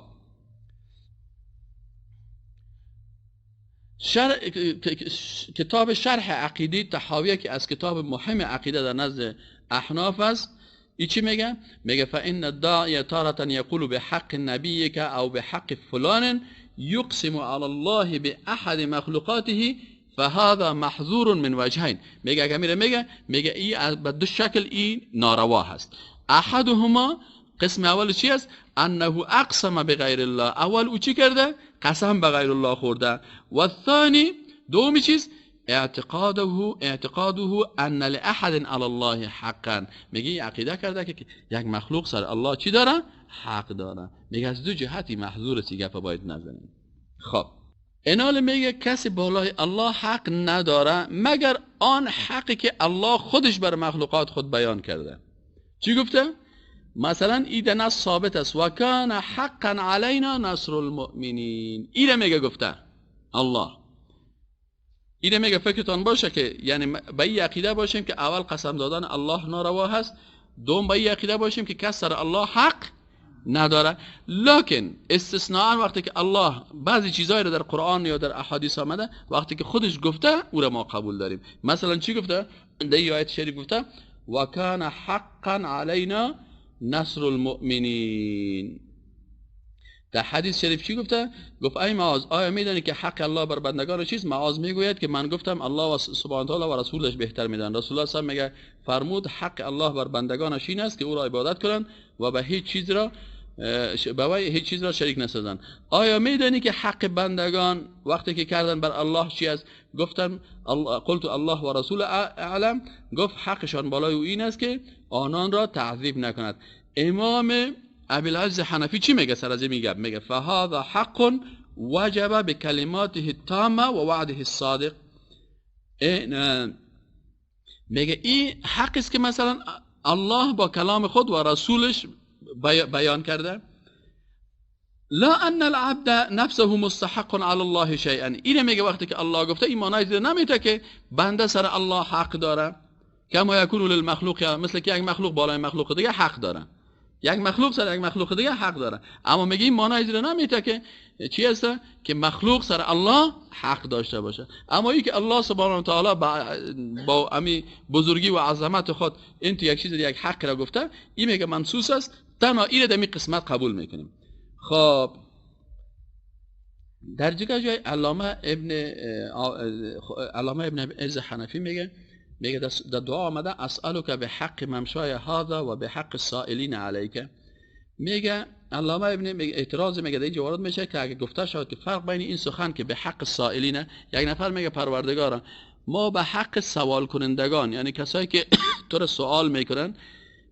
کتاب شرح عقیده طحاویه که از کتاب مهم عقیده در نزد احناف است، ای چی میگه؟ میگه فان الداعی تارة یقول بحق نبیک او بحق فلان یقسم علی الله باحد مخلوقاته فهذا محظور من وجهین. میگه اگه میره میگه ای به دو شکل ای ناروا هست. احدهما، قسم اول چی است؟ انه اقسم بغیر الله. اول او چی کرده؟ قسم به غیر الله خورده. و الثانی، دومی چیز؟ اعتقاده ان لاحد علی الله حقا. میگه عقیده کرده که یک مخلوق سر الله چی داره؟ حق داره. میگه از دو جهتی محظور است، گپ باید نزنیم. خب اینال میگه کسی بالای الله حق نداره مگر آن حقی که الله خودش بر مخلوقات خود بیان کرده. چی گفته؟ مثلا این نص ثابت است، و کان حقا علینا نصر المؤمنین. اینه میگه گفته الله. اینه میگه فکرتان باشه که یعنی به این عقیده باشیم که اول قسم دادن الله ناروا هست، دوم به این عقیده باشیم که کس سر الله حق نداره. لکن استثناء وقتی که الله بعضی چیزایی رو در قرآن یا در احادیث آمده، وقتی که خودش گفته او را ما قبول داریم. مثلا چی گفته؟ در آیت شریف گفته و کان حقا علینا نصر المؤمنین. در حدیث شریف چی گفته؟ گفت ای معاذ، آیا میدانی که حق الله بر بندگان چیست؟ معاذ میگوید که من گفتم الله و سبحانه تعالی و رسولش بهتر میدان. رسول الله صلی میگه فرمود حق الله بر بندگانش این است که او را عبادت کنند و به هیچ چیز را به هیچ چیز را شریک نسازند. آیا میدانی که حق بندگان وقتی که کردن بر الله چی است؟ گفتم قلت الله و رسول اعلم. گفت حقشان بالای او این است که آنان را تعذیب نکند. امام ابوالعز حنفی چی میگه سر از این میگه؟ میگه فهذا حق وجب بکلماته التامه و وعده الصادق. میگه این حق است که مثلا الله با کلام خود و رسولش بیان کرده. لا ان العبد نفسه مستحق علی الله شیئا. اینه میگه وقتی که الله گفته این معنی نمیده که بنده سر الله حق داره، کما یکون للمخلوق، مثل که یک مخلوق بالای مخلوق دیگه حق داره، یک مخلوق سر یک مخلوق دیگه حق داره. اما میگه این معنی نمیده که چی هست که مخلوق سر الله حق داشته باشه. اما این که الله سبحانه و تعالی با امی بزرگی و عظمت خود این تو یک چیز یک حق را گفته، این میگه منصوص است، تنها این در این قسمت قبول میکنیم. خب در جای علامه ابن عز حنفی میگه در دعا آمده اسألک به حق ممشای هذا و به حق السائلین علیک. میگه علامه ابن میگه اعتراض میگه در اینجا وارد میشه که اگه گفته شود که فرق بین این سخن که به حق سائلینه، یک نفر میگه پروردگارا ما به حق سوال کنندگان، یعنی کسایی که تو رو سوال میکنن،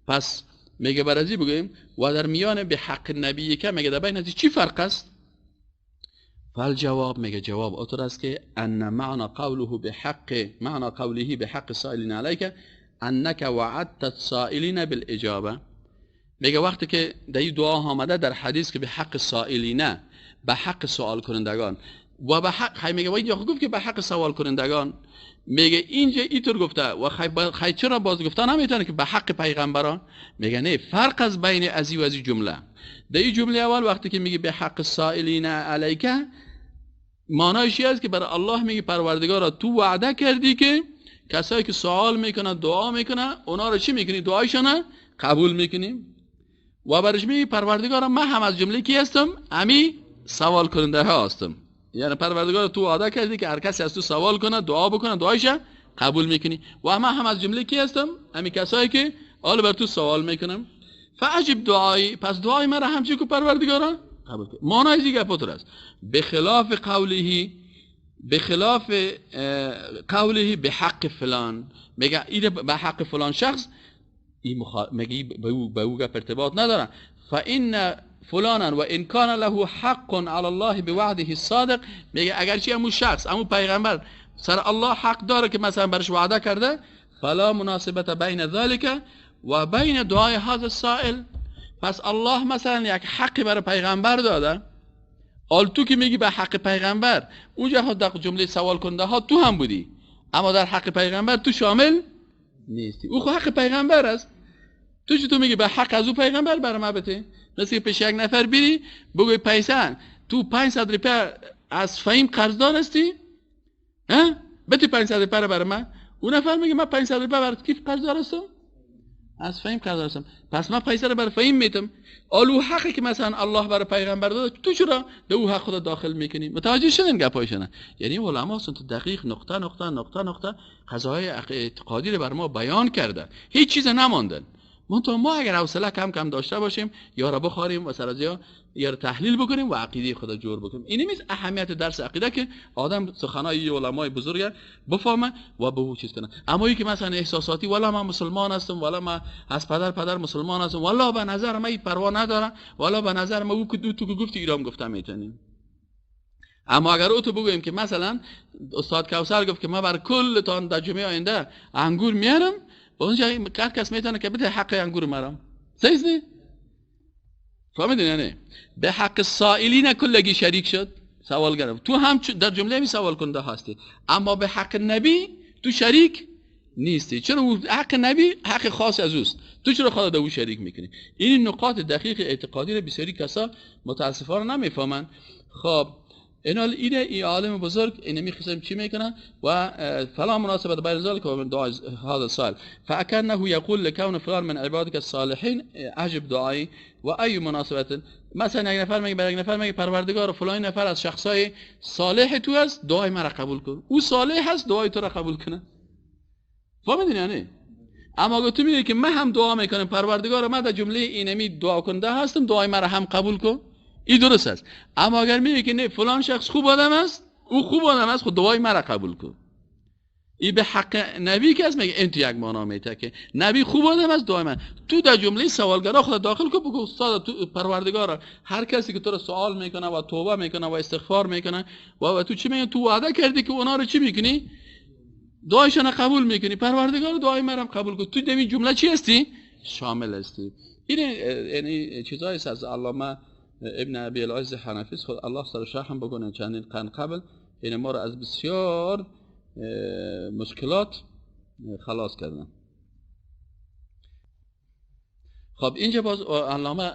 پس میگه برازی بگوییم و در میان به حق نبی که میگه در بین از چی فرق است؟ فالجواب، میگه جواب اتر است که ان معنى قوله بحق معنى قوله بحق السائلین علیک انک وعدت السائلین بالاجابه. میگه وقتی که در این دعا آمده در حدیث که به حق سائلینه، به حق سوال کنندگان و به حق، میگه اینجا گفت که به حق سوال کنندگان، میگه اینجا اینطور گفته و خی چرا باز گفته نمیتونه که به حق پیغمبران؟ میگه نه، فرق از بین ازی و ازی جمله. در این جمله اول وقتی که میگه به حق سائلین علیک، معنایش است که برای الله میگه پروردگارا تو وعده کردی که کسایی که سوال میکنن دعا میکنن اونا رو چی میکنی؟ دعایشون قبول میکنیم. و برش میگه پروردگارا من هم از جمله کی هستم؟ امی سوال کننده ها هستم. یعنی پروردگار تو وعده کردی که هر کسی از تو سوال کنه دعا بکنه دعایش قبول میکنی و من هم از جمله کی هستم؟ امی کسایی که حالا بر تو سوال میکنم. فعجب دعایی، پس دعای مرا هم چی کو پروردگارا قبول کن. معنای دیگه پتر است بخلاف قوله، بخلاف قوله به حق فلان. میگه این به حق فلان شخص این میگه به او ارتباط نداره. فان فلانا و ان کان له حق علی الله بوعده الصادق، میگه اگرچه امو شخص امو پیغمبر سر الله حق داره که مثلا برش وعده کرده. فلا مناسبت بین ذلك و بین دعای هذا السائل. پس الله مثلا یک حقی برای پیغمبر داده، حال تو که میگی به حق پیغمبر، اونجا در جمله سوال کننده ها تو هم بودی، اما در حق پیغمبر تو شامل نیستی. او خو حق پیغمبر است، تو چطور میگی به حق از او پیغمبر برای ما بده؟ مثل که پیش یک نفر بری بگوی پیسه تو 500 روپیه از فهیم قرضدار هستی، ها؟ بده 500 روپیه برای من. اون نفر میگه من 500 روپیه برای کی قرضدار هستم؟ از فهیم قرضدار هستم، پس من پیسه رو برای فهیم میتم. آلو حقی که مثلا الله برای پیغمبر داده تو چرا به او حق خود داخل میکنی؟ متوجه شدن گپایشونه؟ یعنی علما هستن تو دقیق نقطه نقطه نقطه نقطه قضایای اعتقادی رو بر ما بیان کرده، هیچ چیز نماندن. منتها ما اگر حوصله کم کم داشته باشیم یا را بخاریم و سر از یا را تحلیل بکنیم و عقیده خود جور بکنیم. این نیست اهمیت درس عقیده که آدم سخنای علمای بزرگ بفهمه و به او چیز کنه. اما یکی مثلا احساساتی، والا من مسلمان هستم، والا من از پدر مسلمان هستم، والا به نظر من پروا نداره، والا به نظر من او که تو که گفتی ایرام گفتم میتونیم. اما اگر او تو بگوییم که مثلا استاد کوثر گفت که من بر کلتان در جمعه آینده انگور میارم، با اونجا هر کس میتونه که بده حق انگور مرام. صحیح نه؟ فهمیدین؟ یعنی به حق سائلین کلگی شریک شد سوالگر، تو هم در جمله می سوال کننده هستی، اما به حق نبی تو شریک نیستی. چرا؟ حق نبی حق خاص از اوست، تو چرا خدا در او شریک میکنی؟ این نقاط دقیق اعتقادی رو بسیاری کسا متاسفانه نمیفهمن. خب اینال اینه ای عالم بزرگ اینه میخواستم چی میکنن و فلا مناسبت بین ذلك و من دعای هذا السائل فاكنه يقول لكون فلان من عبادك الصالحين عجب دعایی و ای مناسبت. مثلا یک نفر میگه برای یک نفر میگه پروردگار فلان نفر از شخصای صالح تو است، دعای مرا قبول کن. او صالح هست، دعای تو را قبول کنه. فهمیدین یعنی؟ اما اگه تو میگی که من هم دعا میکنم پروردگار من در جمله اینمی دعا کننده هستم، دعای مرا هم قبول کن، این درست است. اما اگر میگه که نه فلان شخص خوب آدم است، او خوب آدم است، خود دعای مرا قبول کن، این به حق نبی که است میگه این تو یک معنا میته که نبی خوب آدم است، دعای من. تو در جمله سوالگرا خود داخل کن، بگو استاد تو پروردگارا هر کسی که تو رو سوال میکنه و توبه میکنه و استغفار میکنه و تو چی میگه، تو وعده کردی که اونا رو چی میکنی؟ دعایشون قبول میکنی، پروردگار دعای مرا قبول کن. تو در این جمله چی هستی؟ شامل هستی. این یعنی چیزایی از علامه ابن ابی العز حنفی، خود الله سر هم بکنه چندین قرن قبل این ما را از بسیار مشکلات خلاص کردن. خب اینجا باز علامه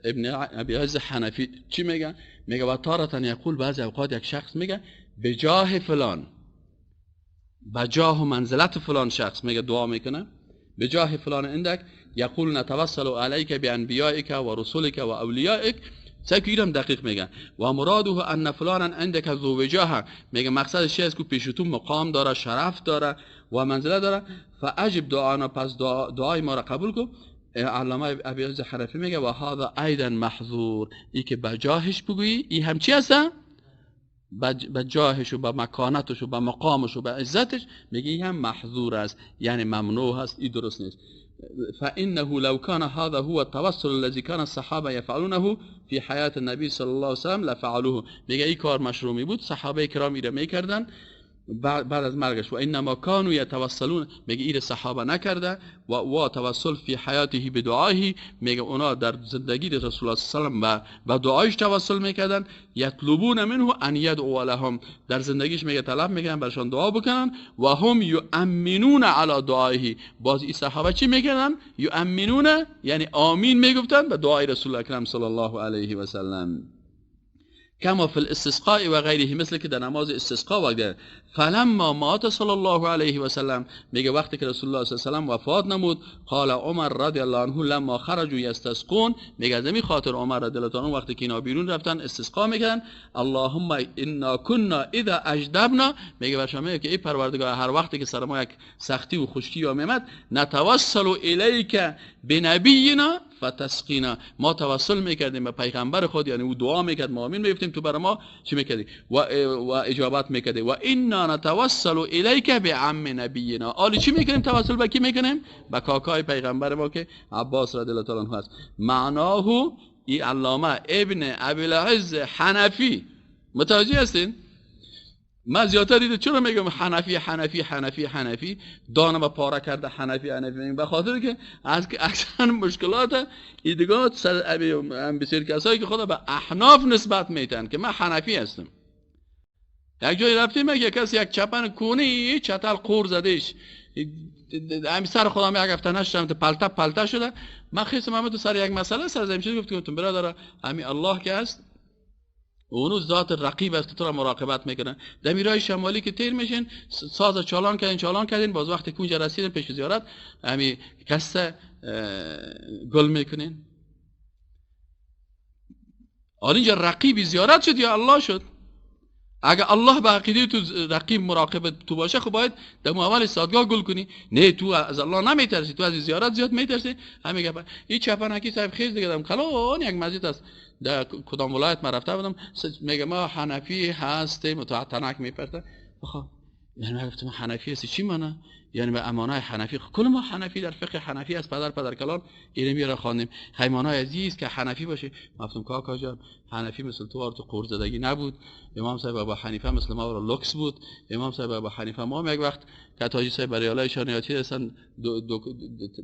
ابن ابی العز حنفی چی میگه؟ میگه و تارتن یقول، بعضی اوقات یک شخص میگه به جاه فلان، به جاه و منزلت فلان شخص میگه دعا میکنه، به جاه فلان عندك یقول نتوسل علیک بانبیائک و رسولک و اولیائک. سعی دقیق میگن و مراده ان فلانا عندك ذو وجاهه، میگه مقصدش چیه؟ که پیش تو مقام داره، شرف داره و منزله داره. فاجب دعانا، پس دعای ما را قبول کن. علامه ابی عز حنفی میگه و هذا ایضا محظور، ای که به جاهش بگویی ای هم چی هست؟ به جاهش و به مکانتش و به مقامش و به عزتش، میگه ای هم محظور است، یعنی ممنوع هست، ای درست نیست. فإنه لو كان هذا هو التوسل الذي كان الصحابة يفعلونه في حياة النبي صلى الله عليه وسلم لفعلوه. میگه این کار مشروعی بود، صحابه کرام ایره میکردن بعد از مرگش. و انما كانوا يتوسلون، میگه ایره صحابه نکرده و توسل فی حیاته بدعایه، میگه اونا در زندگی رسول الله صلی الله علیه و و دعایش توسل میکردن. یطلبون منه ان یدعو لهم، در زندگیش میگه طلب میکردن برشان دعا بکنن. و هم یؤمنون علی دعایه، باز این صحابه چی میکردن؟ یؤمنون یعنی آمین میگفتن به دعای رسول اکرم صلی الله علیه و سلم. کما فی الاستسقاء و غیره، مثل که در نماز استسقا و غیره. فلما مات صلی الله علیه و سلم، میگه وقتی که رسول الله صلی الله علیه و سلم وفات نمود، قال عمر رضی الله عنه لما خرجوا یستسقون، میگه از همین خاطر عمر رضی الله عنه وقتی که اینا بیرون رفتن استسقا میکردن، اللهم انا كنا اذا اجدبنا، میگه برشان میگه که ای پروردگار هر وقتی که سر ما یک سختی و خشکی آمد، نتوسل الیک بنبینا فتسقینا، ما توسل میکردیم به پیغمبر خود، یعنی او دعا میکرد ما آمین میگفتیم، تو برای ما چی میکردی و اجابت میکردی. و انا نتوسل الیک بعم نبینا، آلی چی میکنیم؟ توسل به کی میکنیم؟ به کاکای پیغمبر ما که عباس رضی الله تعالی عنه است. معناه ای علامه ابن ابی العز حنفی، متوجه هستین؟ من زیادتر دیده چرا میگم حنفی حنفی حنفی حنفی، دانه و پاره کرده حنفی حنفی میگم، به خاطر که از اکثر مشکلات ایدگاه سر هم بسیار کسایی که خدا به احناف نسبت میتن که من حنفی هستم. یک جایی رفتیم یک کسی یک چپن کونه چتل قور زدهش، همین سر خودم یک هفته نشدم پلته پلته شده. من خیستم همه تو سر یک مسئله سر زمین شد، گفتم برادر همین الله که هست اونو ذات رقیب است که تو را مراقبت میکنه. دمیرای شمالی که تیر میشین ساز چالان کردین چالان کردین، باز وقتی کونجا رسیدن پیش زیارت همین کس گل میکنین. آره اینجا رقیبی زیارت شد یا الله شد؟ اگه الله به عقیده تو رقیب مراقب تو باشه، خب باید در اول سادگاه گل کنی. نه تو از الله نمیترسی، تو از زیارت زیاد میترسی. همین گپ این چپنکی صاحب خیز دیگه دم کلون یک مسجد است در کدام ولایت من رفته بودم، میگه ما حنفی هستیم، تو تنک میپرته. خب یعنی من گفتم حنفی هستی چی معنی؟ یعنی به امانای حنفی، کل ما حنفی در فقه حنفی از پدر پدر کلان اینو را خواندیم. خیمانای عزیز که حنفی باشه، گفتم کاکا جان حنفی مثل تو تو قرزدگی نبود. امام صاحب ابو حنیفه مثل ما را لوکس بود. امام صاحب ابو حنیفه ما هم یک وقت که تاجی صاحب برای آلایشان یاتی هستن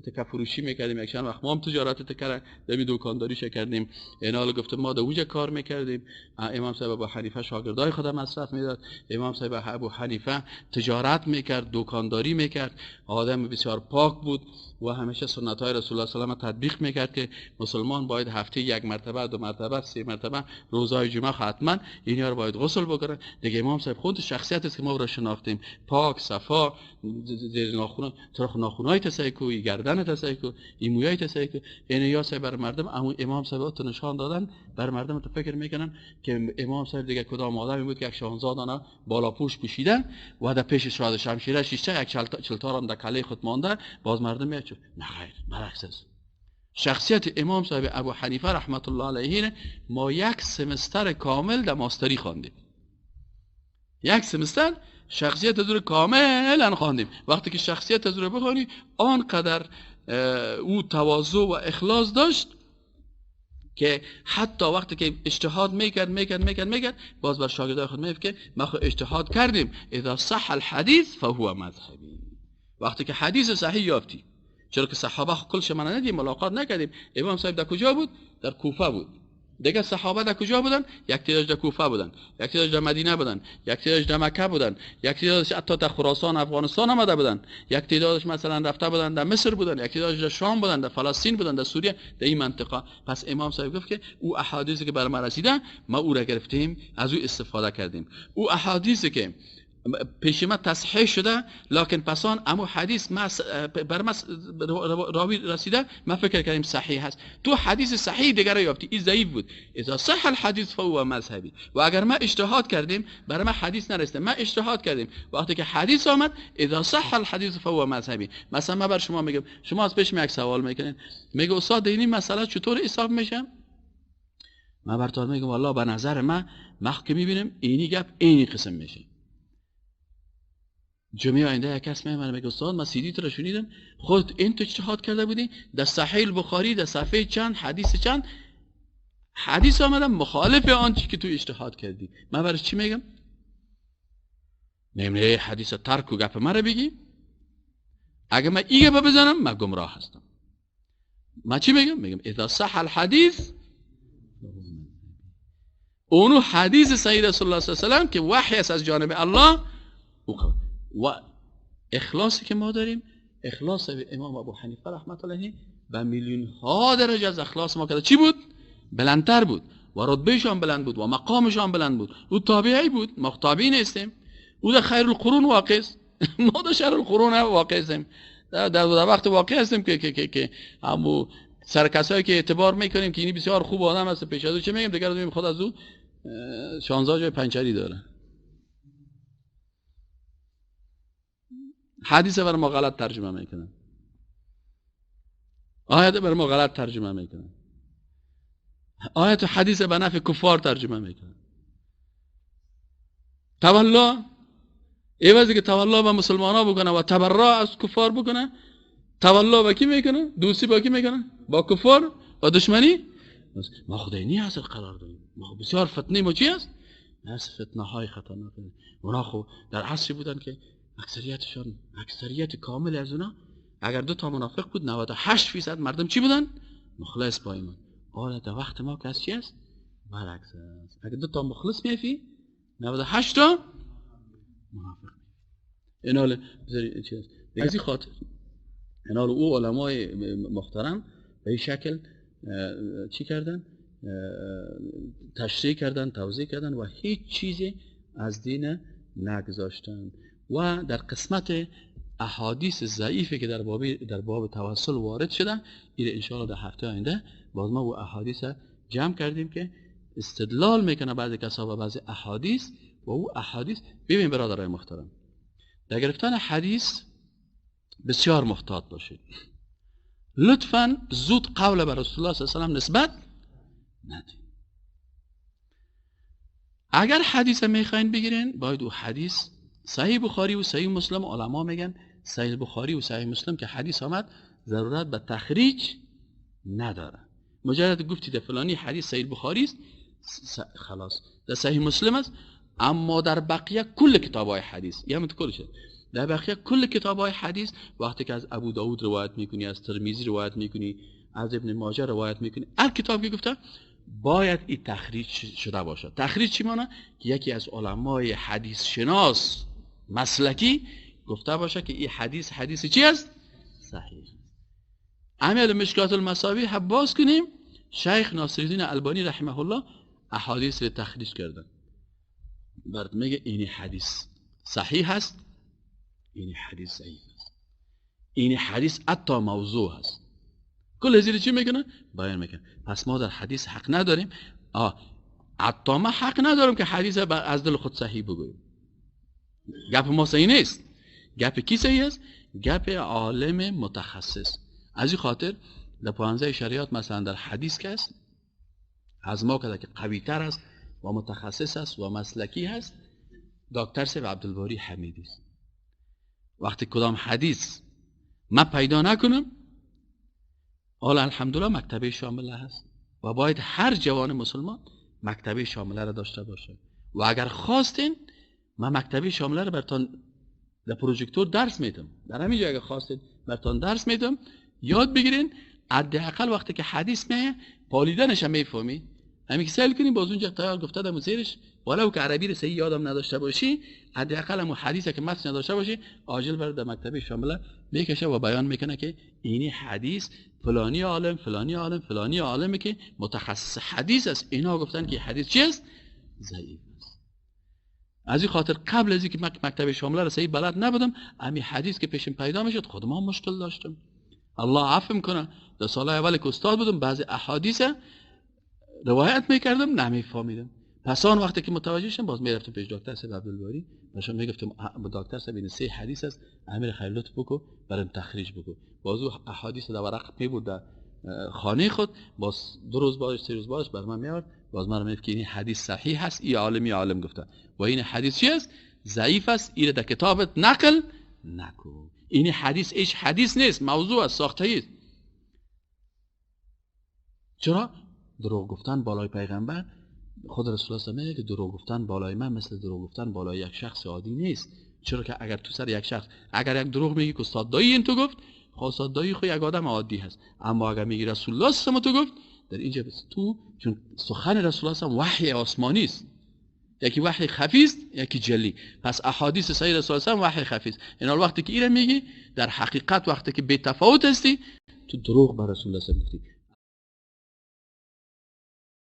تکه فروشی میکردیم، یک چند وقت ما هم تجارت تکه دمی دکانداریش کردیم. اینا گفتم ما در اونجا کار میکردیم. امام صاحب ابو حنیفه شاگردای خود مصرف میداد. امام صاحب ابو حنیفه تجارت میکرد، دکانداری میکرد، آدم بسیار پاک بود و همیشه سنت های رسول الله صلی الله علیه و تطبیق میکرد که مسلمان باید هفته یک مرتبه، دو مرتبه، سه مرتبه، روزهای جمعه حتما اینا رو باید غسل بکنه. دیگه امام صاحب خود شخصیت است که ما رو شناختیم، پاک، صفا، زیر ناخن، ترخ ناخنای تسیکو، گردن تسیکو، ایمویای تسیکو، یعنی یا صاحب بر مردم امام صاحب تو نشان دادن، بر مردم تو فکر میکنن که امام صاحب دیگه کدام آدمی بود که یک 16 دانه بالاپوش پوشیده و در پیش شاد شمشیره شیشته یک چلتارم در کله خود مانده، باز مردم میچ. نه خیر، برعکس است. شخصیت امام صاحب ابو حنیفه رحمت الله علیه ما یک سمستر کامل در ماستری خواندیم. یک سمستر شخصیت از او کاملا خواندیم. وقتی که شخصیت از او بخوانی، آنقدر او تواضع و اخلاص داشت که حتی وقتی که اجتهاد میکرد میکرد میکرد میکرد، باز بر شاگردای خود میگفت که ما خود اجتهاد کردیم، اذا صح الحدیث فهو مذهبی. وقتی که حدیث صحیح یافتی، چرا که صحابه کلش من ندیم، ملاقات نکردیم. امام صاحب در کجا بود؟ در کوفه بود. دیگه صحابه در کجا بودن؟ یک تعدادش در کوفه بودن، یک تعدادش در مدینه بودن، یک تعدادش در مکه بودن، یک تعدادش حتی در خراسان افغانستان آمده بودن، یک تعدادش مثلا رفته بودن در مصر بودن، یک تعدادش در شام بودن، در فلسطین بودن، در سوریه، در این منطقه. پس امام صاحب گفت که او احادیثی که بر ما رسیده ما او را گرفتیم، از او استفاده کردیم. او احادیثی که پیش ما تصحیح شده، لکن پسان امو حدیث ما بر ما راوی رسیده، ما فکر کردیم صحیح هست، تو حدیث صحیح دیگر رو یافتی، این ضعیف بود. اذا صح الحدیث فهو مذهبی. و اگر ما اجتهاد کردیم، بر ما حدیث نرسیده، ما اجتهاد کردیم، وقتی که حدیث آمد اذا صح الحدیث فهو مذهبی. مثلا ما بر شما میگم، شما از پیش یک سوال میکنین، میگه استاد این مسئله چطور حساب میشه؟ ما براتون میگم والله به نظر من که میبینم اینی گپ اینی قسم میشه. جمعه آینده یک کس میاد میگه استاد من سیدی تو رو شنیدم، خود این تو اجتهاد کرده بودی، در صحیح بخاری در صفحه چند حدیث چند حدیث آمده مخالف آنچه که تو اجتهاد کردی. من برای چی میگم؟ میگم حدیث ترک و گپ مرا بگی، اگه من این گپ بزنم من گمراه هستم. من چی میگم؟ میگم اذا صح الحدیث، اونو حدیث سید رسول الله صلی الله علیه و سلم که وحی است از جانب الله، و اخلاصی که ما داریم، اخلاص امام ابو حنیفه رحمت الله علیه به میلیون ها درجه از اخلاص ما که چی بود؟ بلندتر بود و رتبهشان بلند بود و مقامشان بلند بود. او تابعی بود، ما تابعی نیستیم. او در خیر القرون واقع است، ما در شر القرون واقع هستیم. در وقت واقع هستیم که که که که همو سر کسایی که اعتبار میکنیم که اینی بسیار خوب آدم است، پیش از او چه میگیم؟ دیگه میگیم خود از او 16 جای پنچری داره. حدیث بر ما غلط ترجمه میکنن، آیت بر ما غلط ترجمه میکنن، آیت و حدیث به نفع کفار ترجمه میکنن. تولا عوضی که تولا به مسلمان ها بکنه و تبرع از کفار بکنه، تولا با کی میکنه؟ دوستی با کی میکنه؟ با کفار و دشمنی. ما خدای نی اصل قرار داریم، ما بسیار فتنه ما چی است؟ از فتنه های خطرناک. اونا خب در عصری بودن که اکثریتشان، اکثریت کامل از اونا، اگر 2 تا منافق بود 98% مردم چی بودن؟ مخلص با ایمان. حالا در وقت ما که از چی است؟ برعکس است. اگر 2 تا مخلص میفی 98 تا منافق. اینال بذاری چی است؟ از این خاطر اینال او علمای محترم به این شکل چی کردن؟ تشریح کردن، توضیح کردن و هیچ چیزی از دین نگذاشتن. و در قسمت احادیث ضعیفی که در باب توسل وارد شدن، این انشاءالله در هفته آینده باز ما و احادیث جمع کردیم که استدلال میکنه بعضی کسا و بعضی احادیث و او احادیث. ببین برادرای محترم، در گرفتن حدیث بسیار محتاط باشید. لطفاً زود قول بر رسول الله صلی الله علیه و سلم نسبت ندید. اگر حدیث میخواین بگیرین، باید او حدیث صحیح بخاری و صحیح مسلم، علما میگن صحیح بخاری و صحیح مسلم که حدیث آمد ضرورت به تخریج نداره. مجرد گفتی در فلانی حدیث صحیح بخاری است، خلاص در صحیح مسلم است. اما در بقیه کل کتاب‌های حدیث، یعنی کل شد، در بقیه کل کتاب‌های حدیث وقتی که از ابو داود روایت میکنی، از ترمذی روایت میکنی، از ابن ماجه روایت میکنی، هر کتاب که گفته باید این تخریج شده باشه. تخریج چی معنی؟ که یکی از علمای حدیث شناس مسلکی گفته باشه که این حدیث حدیث چی است؟ صحیح. عمل مشکات المصابیح باز کنیم، شیخ ناصرالدین البانی رحمه الله احادیث رو تخریج کردن. برات میگه این حدیث صحیح هست، این حدیث ضعیف است، این حدیث حتی موضوع هست. کل زیر چی میکنه؟ بیان میکنه. پس ما در حدیث حق نداریم، حتی ما حق نداریم که حدیث از دل خود صحیح بگوییم. گپ ما صحیح نیست. گپ کی صحیح است؟ گپ عالم متخصص. از این خاطر در پوانزه شریعت مثلا در حدیث که است، از ما که قوی تر است و متخصص است و مسلکی هست، دکتر سیف عبدالباری حمیدی است. وقتی کدام حدیث ما پیدا نکنم، حالا الحمدلله مکتبه شامله هست و باید هر جوان مسلمان مکتبه شامله را داشته باشه. و اگر خواستین من مکتبه شامله را براتون در پروژکتور درس میدم، در همین جا اگر خواستین براتون درس میدم، یاد بگیرین. حداقل وقتی که حدیث میه پالیدنش هم میفهمی، همین که سیل کنیم باز اونجا تیار گفته دم زیرش، ولو که عربی رو صحیح یادم نداشته باشی، حداقل همون حدیث که متن نداشته باشی، عاجل بر در مکتبه شامله میکشه و بیان میکنه که اینی حدیث فلانی عالم، فلانی عالم، فلانی عالمه که متخصص حدیث است، اینا گفتن که حدیث چی است؟ ضعیف است. از این خاطر قبل از اینکه مکتب شامله رو صحیح بلد نبودم، همین حدیث که پیشم پیدا میشد خود ما مشکل داشتم. الله عفو میکنه، در سال اول که استاد بودم بعضی احادیث روایت میکردم نمیفهمیدم. پس آن وقتی که متوجه شدم باز میرفتم پیش دکتر صاحب عبدالباری، بهش میگفتم دکتر صاحب این 3 حدیث است، امیر خیلی لطف بکو برام تخریج بکو. باز او احادیث در ورق میبرد در خانه خود، باز 2 روز بعدش 3 روز بعدش بر من میآورد، باز من میگفت که این حدیث صحیح هست، این عالمی عالم گفته، و این حدیث چی است؟ ضعیف است، این در کتابت نقل نکن. این حدیث ایش حدیث نیست، موضوع است، ساخته است. چرا؟ دروغ گفتن بالای پیغمبر، خود رسول الله میگه که دروغ گفتن بالای من مثل دروغ گفتن بالای یک شخص عادی نیست. چرا که اگر تو سر یک شخص اگر یک دروغ میگی که استاد دایی این تو گفت، خب استاد دایی خو یک آدم عادی هست، اما اگر میگی رسول الله صلی تو گفت، در اینجا بس تو چون سخن رسول الله وحی آسمانی است، یکی وحی خفی است یکی جلی. پس احادیث صحیح رسول الله وحی خفی است. این وقتی که اینو میگی در حقیقت وقتی که بی تفاوت هستی تو دروغ بر رسول الله گفتی.